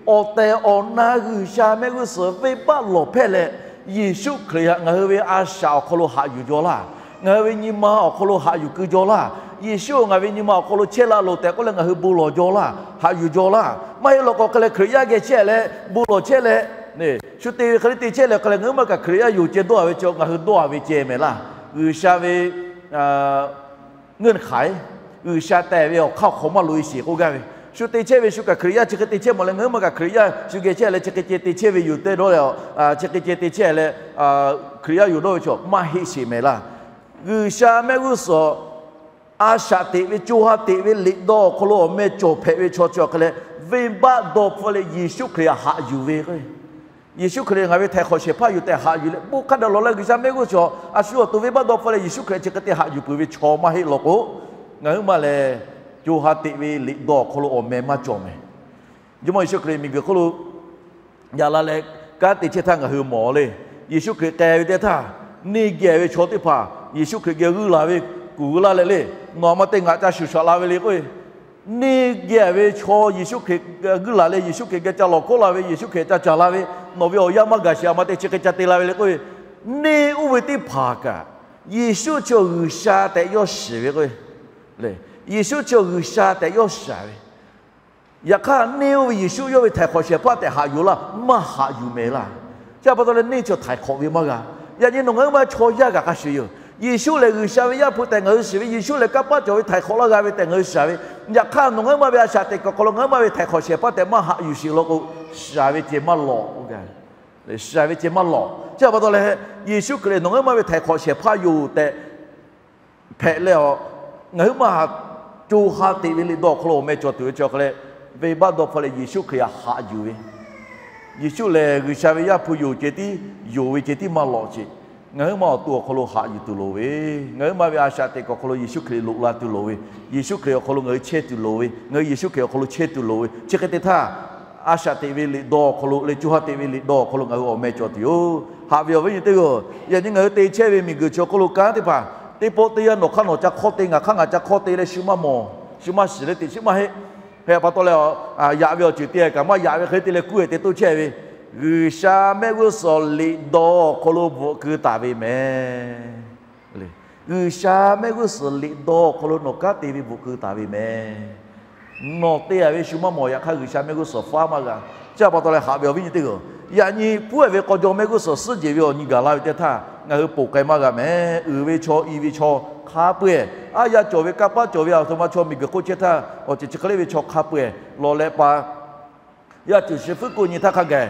awˬ tehˬ awˬ na G'uiˬsha mehˆ g'uˇ suhˍ venˇbaˆ lawˬ hpehˇ leh, Yeˍsuˆ Hkriꞈ htaꞈ ngaˬ hui ve a shaꞈ awˬ hk'aw lo haꞈ yuˬ jaw laˇ. Ngaˬ hui ve nyi ma awˬ hk'aw lo haꞈ yuˬ keu jaw laˇ. Yeˍsuˆ ngaˬ ve nyi ma awˬ hk'aw lo chehˇ la loˬ tehꞈ k'oˆ leh ngaˬ hui bon lawˬ jaw laˇ, haꞈ yuˬ jaw laˇ. Maˇ heˆ law k'o hk'e leh Hkriꞈ yaˇ geh chehˇ leh bon lawˬ chehˇ leh, shu te ve hk'e le te chehˇ leh hk'e leh ngaˬ huiˉ ma kaꞈ Hkriꞈ yaˇ yoˬ ceh dawˇ-a ve chi ngaˬ hui dawˇ-a ve ceh mehˍ laˇ. G'uiˬsha ve ngeuˆ hk'aiˉ, G'uiˬsha tehˬ ve awˬ hk'aˇ awˬ hk'aw maˇ loꞈ-e sheˍ k'oˆ gaˇ ve. Shu te chehˇ ve shu kaꞈ Hkriꞈ yaˇ chi hk'e te chehˇ mawˬ leh ngaˬ huiˉ ma kaꞈ Hkriꞈ yaˇ shu geh chehˇ leh chi hk'e ceh te chehˇ ve yoˬ tehꞈ dawˇ leh, chi hk'e ceh te chehˇ leh Hkriꞈ yaˇ yoˬ dawˇ ve chaw maˇ heˆ sheˍ mehˍ laˇ. G'uiˬsha mehˆ g'uˇ suhˍ a shaꞈ teꞈ ve, co ha teꞈ ve liꞈ dawˇ awˬ hk'aw lo awˬ meh cawˬ hpehꞈ ve chaw chi awˬ hk'e leh, venˇbaˆ dawˇ hpfuhˇ leh Yeˍsuˆ Hkriꞈ htaꞈ haꞈ yuˬ ve k'o, Yeˍsuˆ Hkriꞈ ngaˬ ve htaiˍ hk'awꞈ shehˍ hpaˇ yoˬ tehꞈ haꞈ yuˬ leh bon hk'a dehꞈ lawˬ leh G'uiˬsha mehˆ g'uˇ suhˍ a shu awˬ to venˇbaˆ dawˇ hpfuhˇ leh Yeˍsuˆ Hkriꞈ chi hk'e te haꞈ yuˬ peuˬ ve chaw maˇ heˆ law k'o, ngaˬ huiˉ ma lehˬ co ha teꞈ ve liꞈ dawˇ awˬ hk'aw lo awˬ meh maˇ cawˬ mehˍ. Jawˇmawˇ Yeˍsuˆ Hkriꞈ miˬguiˬ hk'oˆ lo yaꞈ la leh kanˉ te chehˇ htaˇ ngaˬ hui mawˬ le. Yeˍsuˆ Hkriꞈ k'ai ve teˇ htaˇ, neˇ geh ve chaw teˇ hpaˍ Yeˍsuˆ Hkriꞈ geh g'uiˇ laˬ ve kuˬ g'uiˇ laˇ leh le, nawˬ a ma te ngaˬ ca shuˍ shaꞈ la ve le k'o, neˇ geh ve chaw Yeˍsuˆ Hkriꞈ g'uiˇ laˬ leh Yeˍsuˆ Hkriꞈ geh ca lawˬ hkawˉ la ve, Yeˍsuˆ Hkriꞈ ca caˍ la ve, nawˬ ve awˬ yanˇ maˇ gaˬ sheˍ, a ma te chi hk'e ca te la ve le k'o, neˇ oˇ ve teˇ hpaˍ kaꞈ Yeˍsuˆ chi G'uiˬsha tehꞈ yawˇ shiˍ ve k'o, Yeˍsuˆ chi G'uiˬsha tehꞈ yawˇ shiˍ ve. Yaꞈ hk'aˇ neˇ oˇ ve Yeˍsuˆ yawˇ ve htaiˍ hk'awꞈ shehˍ hpaˇ tehꞈ haꞈ yuˬ laˇ, maˇ haꞈ yuˬ mehˍ laˇ. Chi pa taw leh neˇ chi htaiˍ hk'awꞈ ve maˇ g'a. Yaꞈ nyi nawˬ ngaˬ huiˉ ma chaw yaˇ kaꞈ hk'a shuˍ yoˬ. Yeˍsuˆ lehˬ G'uiˬsha ve Yaˇ hpu tehꞈ ngaˬ hui shiˍ ve, Yeˍsuˆ lehˬ kanˇ paˆ cawˬ ve htaiˍ hk'awꞈ laˇ g'a ve tehꞈ ngaˬ hui shiˍ ve. Yaꞈ hk'aˇ nawˬ ngaˬ huiˉ ma ve a shaꞈ teꞈ kuiˬ awˬ hk'aw lo ngaˬ huiˉ ma ve htaiˍ hk'awꞈ shehˍ hpaˇ tehꞈ maˇ haꞈ yuˬ sheˍ law k'o, shiˍ ve ceh maˇ lawꞈ. Shiˍ ve ceh maˇ lawꞈ. Chi pa taw leh Yeˍsuˆ Hkriꞈ nawˬ ngaˬ huiˉ ma ve htaiˍ hk'awꞈ shehˍ hpaˇ yoˬ tehꞈ hpehꞈ leh a, ngaˬ huiˉ ma co ha teꞈ ve liꞈ dawˇ awˬ hk'aw lo awˬ meh cawˬ tuˬ ve chi awˬ hk'e leh, venˇbaˆ dawˇ hpfuhˇ leh Yeˍsuˆ Hkriꞈ htaꞈ haꞈ yuˬ ve. Yeˍsuˆ lehˬ G'uiˬsha ve Yaˇ hpu yoˬ ceh tiˉ, yonˍ ve ceh tiˉ maˇ lawꞈ sheˍ. Ngaˬ huiˉ ma awˬ to awˬ hk'aw lo haꞈ yuˬ tuˬ loˍ ve, ngaˬ huiˉ ma ve a shaꞈ teꞈ kuiˬ awˬ hk'aw lo Yeˍsuˆ Hkriꞈ loꞈ la tuˬ loˍ ve, Yeˍsuˆ Hkriꞈ awˬ hk'aw lo ngaˬ hui chehˇ tuˬ loˍ ve, ngaˬ hui Yeˍsuˆ Hkriꞈ awˬ hk'aw lo chehˇ tuˬ loˍ ve, chi hk'e te htaˇ a shaꞈ teꞈ ve liꞈ dawˇ awˬ hk'aw lo leh co ha teꞈ ve liꞈ dawˇ awˬ hk'aw lo ngaˬ hui awˬ meh cawˬ tuˬ yoˬ. Haꞈ ve awˬ viˉ nyi teˇ g'aˇ-oˬ, yaꞈ nyi ngaˬ hui te chehˇ ve miˬguiˬ chi awˬ hk'aw lo kanˉ teˇ hpaˍ teˇ pawˆ teˇ yanˇ nawˬ hk'aˇ nawˬ ca hk'awˇ te, ngaˬ hk'aˇ ngaˬ ca hk'awˇ te leh shu maˇ mawˬ, shu maˇ shiˍ leh teꞈ chiˉ maˇ heˆ. Hk'e pa taw leh, yaꞈ ve awˬ ceuˬ te kaꞈ maˇ yaꞈ ve hk'e te leh kuˇ-e te toˇ chehˇ ve, G'uiˬsha mehˆ g'uˇ suhˍ liꞈ dawˇ awˬ hk'aw lo bvuhꞈ keu taˍ ve meh. G'uiˬsha mehˆ g'uˇ suhˍ liꞈ dawˇ awˬ hk'aw lo nawˬ kanˉ te ve bvuhꞈ keu taˍ ve meh. Nawˬ te-a ve shu maˇ mawˬ, yaꞈ hk'aˇ G'uiˬsha mehˆ g'uˇ suhˍ faˉ maˇ g'a. Chi pa taw leh haꞈ ve awˬ viˉ nyi teˇ g'aˇ-oˬ, yaꞈ nyi puˉ-ehˍ ve k'aw jaw mehˆ g'uˇ suhˍ suhˉ jeˬ ve awˬ nyi gaˬ la ve teˇ htaˇ ngaˬ hui ponˬ k'ai maˇ g'a meh. Uiˍ ve chaw, i ve chaw hk'a peu-eˬ, aˉ yaˇ cawˬ ve, kanˇ paˆ cawˬ ve, aˬ htoꞈ ma chaw miˬguiˬ hk'oˆ chehˇ htaˇ awˬ ceuˬ chi hk'e le ve chaw hk'a peu-eˬ lawˬ leh pa yaˇ ceuˬ shi fuˉ k'oˆ nyi htaˇ hk'a gaˬ,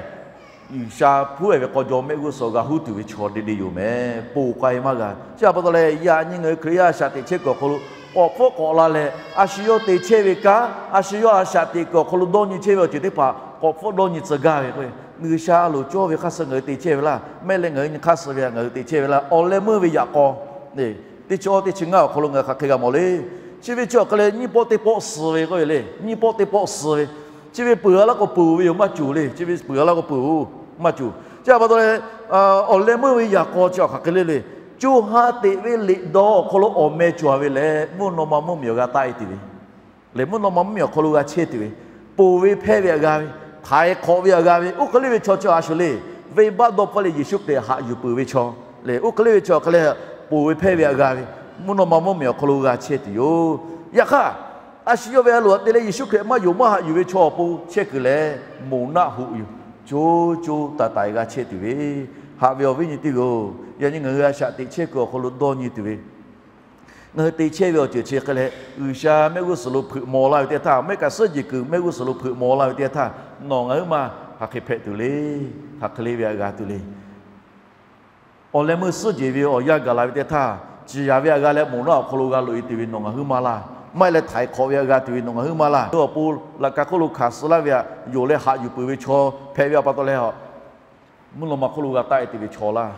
G'uiˬsha puˉ-ehˍ ve k'aw jaw mehˆ g'uˇ suhˍ g'a huˉ tuˬ ve chaw de de yoˬ meh. Ponˬ k'ai maˇ g'a. Chi pa taw leh yaꞈ nyi ngaˬ hui Hkriꞈ yaˇ a shaꞈ teꞈ chehˇ kuiˬ awˬ hk'aw lo k'awꞈ hpfuhˆ k'awꞈ la leh, a shu yawˇ te chehˇ ve kanˉ, a shu yawˇ a shaꞈ teꞈ kuiˬ awˬ hk'aw lo dawˇ nyi chehˇ ve awˬ ceuˬ teˇ hpaˍ k'awꞈ hpfuhˆ dawˇ nyi tcuh gaˇ ve k'o, G'uiˬsha loˍ cawˇ ve hk'aˇ suh ngaˬ hui te chehˇ ve laˇ, mehˆ leh ngaˬ hui nyi hk'aˇ suh ve ngaˬ hui te chehˇ ve laˇ. Awˬ leh meuˇ ve yaꞈ k'aw teˇ chi awˇ teˇ chi ngaˇ awˬ hk'aw lo ngaˬ hui hk'aˬ hk'e g'a mawˬ le. Chi ve chi awˬ hk'e leh nyiˇ pawˆ teˇ pawˆ suh ve k'oˆ ve le. Nyiˇ pawˆ teˇ pawˆ suh ve, chi ve peuˬ-a laˇ k'o peuˬ ve yoˬ maˇ cawˬ le. Chi ve peuˬ-a laˇ k'o peuˬ-o maˇ cawˬ. Chi pa taw leh, awˬ leh meuˇ ve yaꞈ k'aw chi awˬ hk'aˬ hk'e le le, co ha teꞈ ve liꞈ dawˇ awˬ hk'aw lo awˬ meh cawˬ ve leh mvuhˇ naw ma mvuhˇmiˬ awˬ g'a taˆ-e tuˬ ve leh mvuhˇ naw ma mvuhˇmiˬ awˬ hk'aw lo g'a chehˇ tuˬ ve, ponˬ ve hpehˇ ve htaꞈ g'a ve, htaiˍ hk'awꞈ ve htaꞈ g'a ve, oˇ hk'e le ve chaw chi a shu le. Venˇbaˆ dawˇ hpfuhˆ leh Yeˍsuˆ Hkriꞈ haꞈ yuˬ peuˬ ve chaw leh oˇ hk'e le ve chaw hk'e leh ponˬ ve hpehˇ ve htaꞈ g'a ve, mvuhˇ naw ma mvuhˇmiˬ awˬ hk'aw lo g'a chehˇ tuˬ yoˬ. Yaꞈ hk'aˇ, a shu yawˇ ve a loˍ htaꞈ te leh Yeˍsuˆ Hkriꞈ maˇ yonˍ maˇ haꞈ yuˬ ve chaw awˬ pon chehˇ kuiˬ leh, moˬ naˆ hoꞈ yoˬ. Co co taiˍ taiˍ g'a chehˇ tuˬ ve, haꞈ ve awˬ viˉ nyi teˇ g'aˇ-oˬ, yaꞈ nyi ngaˬ hui a shaꞈ teꞈ chehˇ kuiˬ awˬ hk'aw lo dawˇ nyi tuˬ ve, ngaˬ hui te chehˇ ve awˬ ceuˬ chi hk'e leh G'uiˬsha mehˆ g'uˇ suhˍ lo hpeuꞈ maw laˇ ve teˇ htaˇ, mehˆ kaꞈ suhˉ jeˬ kuiˬ mehˆ g'uˇ suhˍ lo hpeuꞈ maw laˇ ve teˇ htaˇ, nawˬ ngaˬ huiˉ maˇ hk'aˬ hk'e hpehꞈ tuˬ le. Hk'aˬ hk'e le ve htaꞈ g'a tuˬ le. Awˬ leh meuˇ suhˉ jeˬ ve awˬ yanˇ gaˬ la ve teˇ htaˇ, ciˍ yanˍ ve htaꞈ g'a leh moˬ naˆ awˬ hk'aw lo g'a loꞈ-e tuˬ ve nawˬ ngaˬ huiˉ maˇ laˇ. Maˇ heˆ leh htaiˍ hk'awꞈ ve htaꞈ g'a tuˬ ve nawˬ ngaˬ huiˉ maˇ laˇ. Awˬ pon laꞈ ka hk'oˆ lo hkanˍ suh laˇ ve htaꞈ yonˍ leh haꞈ yuˬ peuˬ ve chaw hpehꞈ ve pa taw leh, mvuhˇ naw ma hk'oˆ lo g'a taˆ-e tuˬ ve chaw laˇ.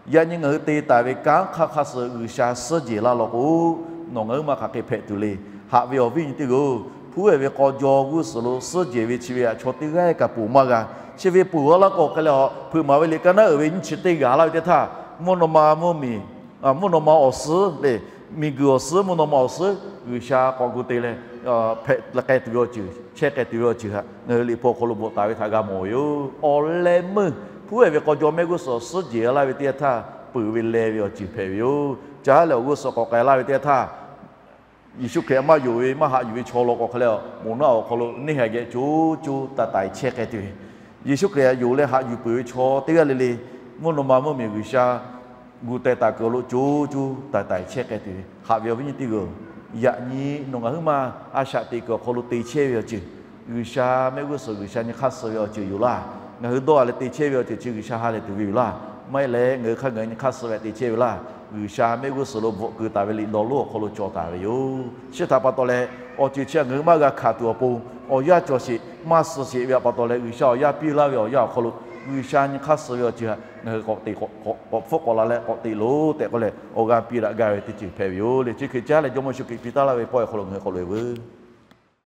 Yaꞈ nyi ngaˬ hui te taˍ ve kanˉ hk'aˇ hk'aˇ suh G'uiˬsha suhˉ jeˬ laˇ law k'o, nawˬ ngaˬ huiˉ maˇ hk'aˬ hk'e hpehꞈ tuˬ le. Haꞈ ve awˬ viˉ nyi teˇ g'aˇ-oˬ, hpuˉ-ehˍ ve k'aw jaw g'uˇ suhˍ lo suhˉ jeˬ ve chi ve htaꞈ chaw teˇ g'aˇ kaꞈ ponˬ maˇ g'a. Chi ve ponˬ-a laˇ k'o hk'e leh, hpeuꞈ maˍ ve liꞈ ka naˉ uiˍ ve nyiˇ chi teˇ g'aˬ laˇ ve teˇ htaˇ, mvuhˇ naw ma mvuhˇmiˬ, mvuhˇ naw ma awˬ suhˉ le, miˬguiˬ awˬ suhˉ, mvuhˇ naw ma awˬ suhˉ G'uiˬsha k'awꞈ gu te leh, hpehꞈ k'ai tuˬ ve awˬ ceuˬ, chehˇ k'ai tuˬ ve awˬ ceuˬ htaꞈ ngaˬ hui liꞈ hpu awˬ hk'aw lo bvuhꞈ taˍ ve htaꞈ g'a mawˬ ve yoˬ. Awˬ leh meuˇ hpuˉ-ehˍ ve k'aw jaw mehˆ g'uˇ suhˍ suhˉ jeˬ laˇ ve teˇ yanˇ htaˇ peuˬ ve leh ve awˬ ceuˬ hpehꞈ ve yoˬ. Caˉ leh awˬ g'uˇ suhˍ k'awꞈ k'ai laˇ ve teˇ yanˇ htaˇ, Yeˍsuˆ Hkriꞈ maˇ yonˍ ve maˇ haꞈ yuˬ ve chaw law k'o hk'e leh, moˬ naˆ awˬ hk'aw lo neˇ haiˬ geh co co taiˍ taiˍ chehˇ k'ai tuˬ ve, Yeˍsuˆ Hkriꞈ htaꞈ yonˍ leh haꞈ yuˬ peuˬ ve chaw teˇ g'aˇ le le, mvuhˇ naw ma mvuhˇmiˬ G'uiˬsha gu teh taˍ kuiˬ awˬ lo co co taiˍ taiˍ chehˇ k'ai tuˬ ve, haꞈ ve awˬ viˉ nyi teˇ g'aˇ-oˬ, yaꞈ nyi nawˬ ngaˬ huiˉ maˇ a shaꞈ teꞈ kuiˬ awˬ hk'aw lo te chehˇ ve awˬ ceuˬ, G'uiˬsha mehˆ g'uˇ suhˍ G'uiˬsha nyi hk'aˇ suh ve awˬ ceuˬ yoˬ laˇ. Ngaˬ hui dawˇ-a leh te chehˇ ve awˬ ceuˬ chi G'uiˬsha ha lehˬ tuˬ ve yoˬ laˇ. Maˇ heˆ leh ngaˬ hui hk'aˇ ngaˬ hui nyi hk'aˇ suh ve te chehˇ ve laˇ. G'uiˬsha mehˆ g'uˇ suhˍ lo bvuhꞈ keu taˍ ve liꞈ dawˇ lonˉ awˬ hk'aw lo cawˬ taˍ ve yoˬ. Chi htaꞈ pa taw leh, awˬ ceuˬ chi ngaˬ hui maˇ g'a hkanˍ tuˬ awˬ pon, awˬ yanˇ cawˬ sheˍ maˇ suh sheˍ ve pa taw leh, G'uiˬsha awˬ yanˇ piˇ laˇ ve awˬ yanˇ awˬ hk'aw lo G'uiˬsha nyi hk'aˇ suh ve awˬ ceuˬ htaꞈ ngaˬ hui k'awꞈ teꞈ, k'awꞈ hpfuhˆ k'awꞈ la leh k'awꞈ teꞈ loˬ tehꞈ k'oˆ leh, awˬ g'aˇ piˇ daꞈ gaˇ ve teˇ ceuˬ hpehꞈ ve yoˬ le. Chi hk'e caˉ leh Jawˇmawˇ Yeˍsuˆ Hkriꞈ piˇ taˉ laˇ ve pawehˇ awˬ hk'aw lo ngaˬ hui k'awꞈ loꞈ-e veuˬ.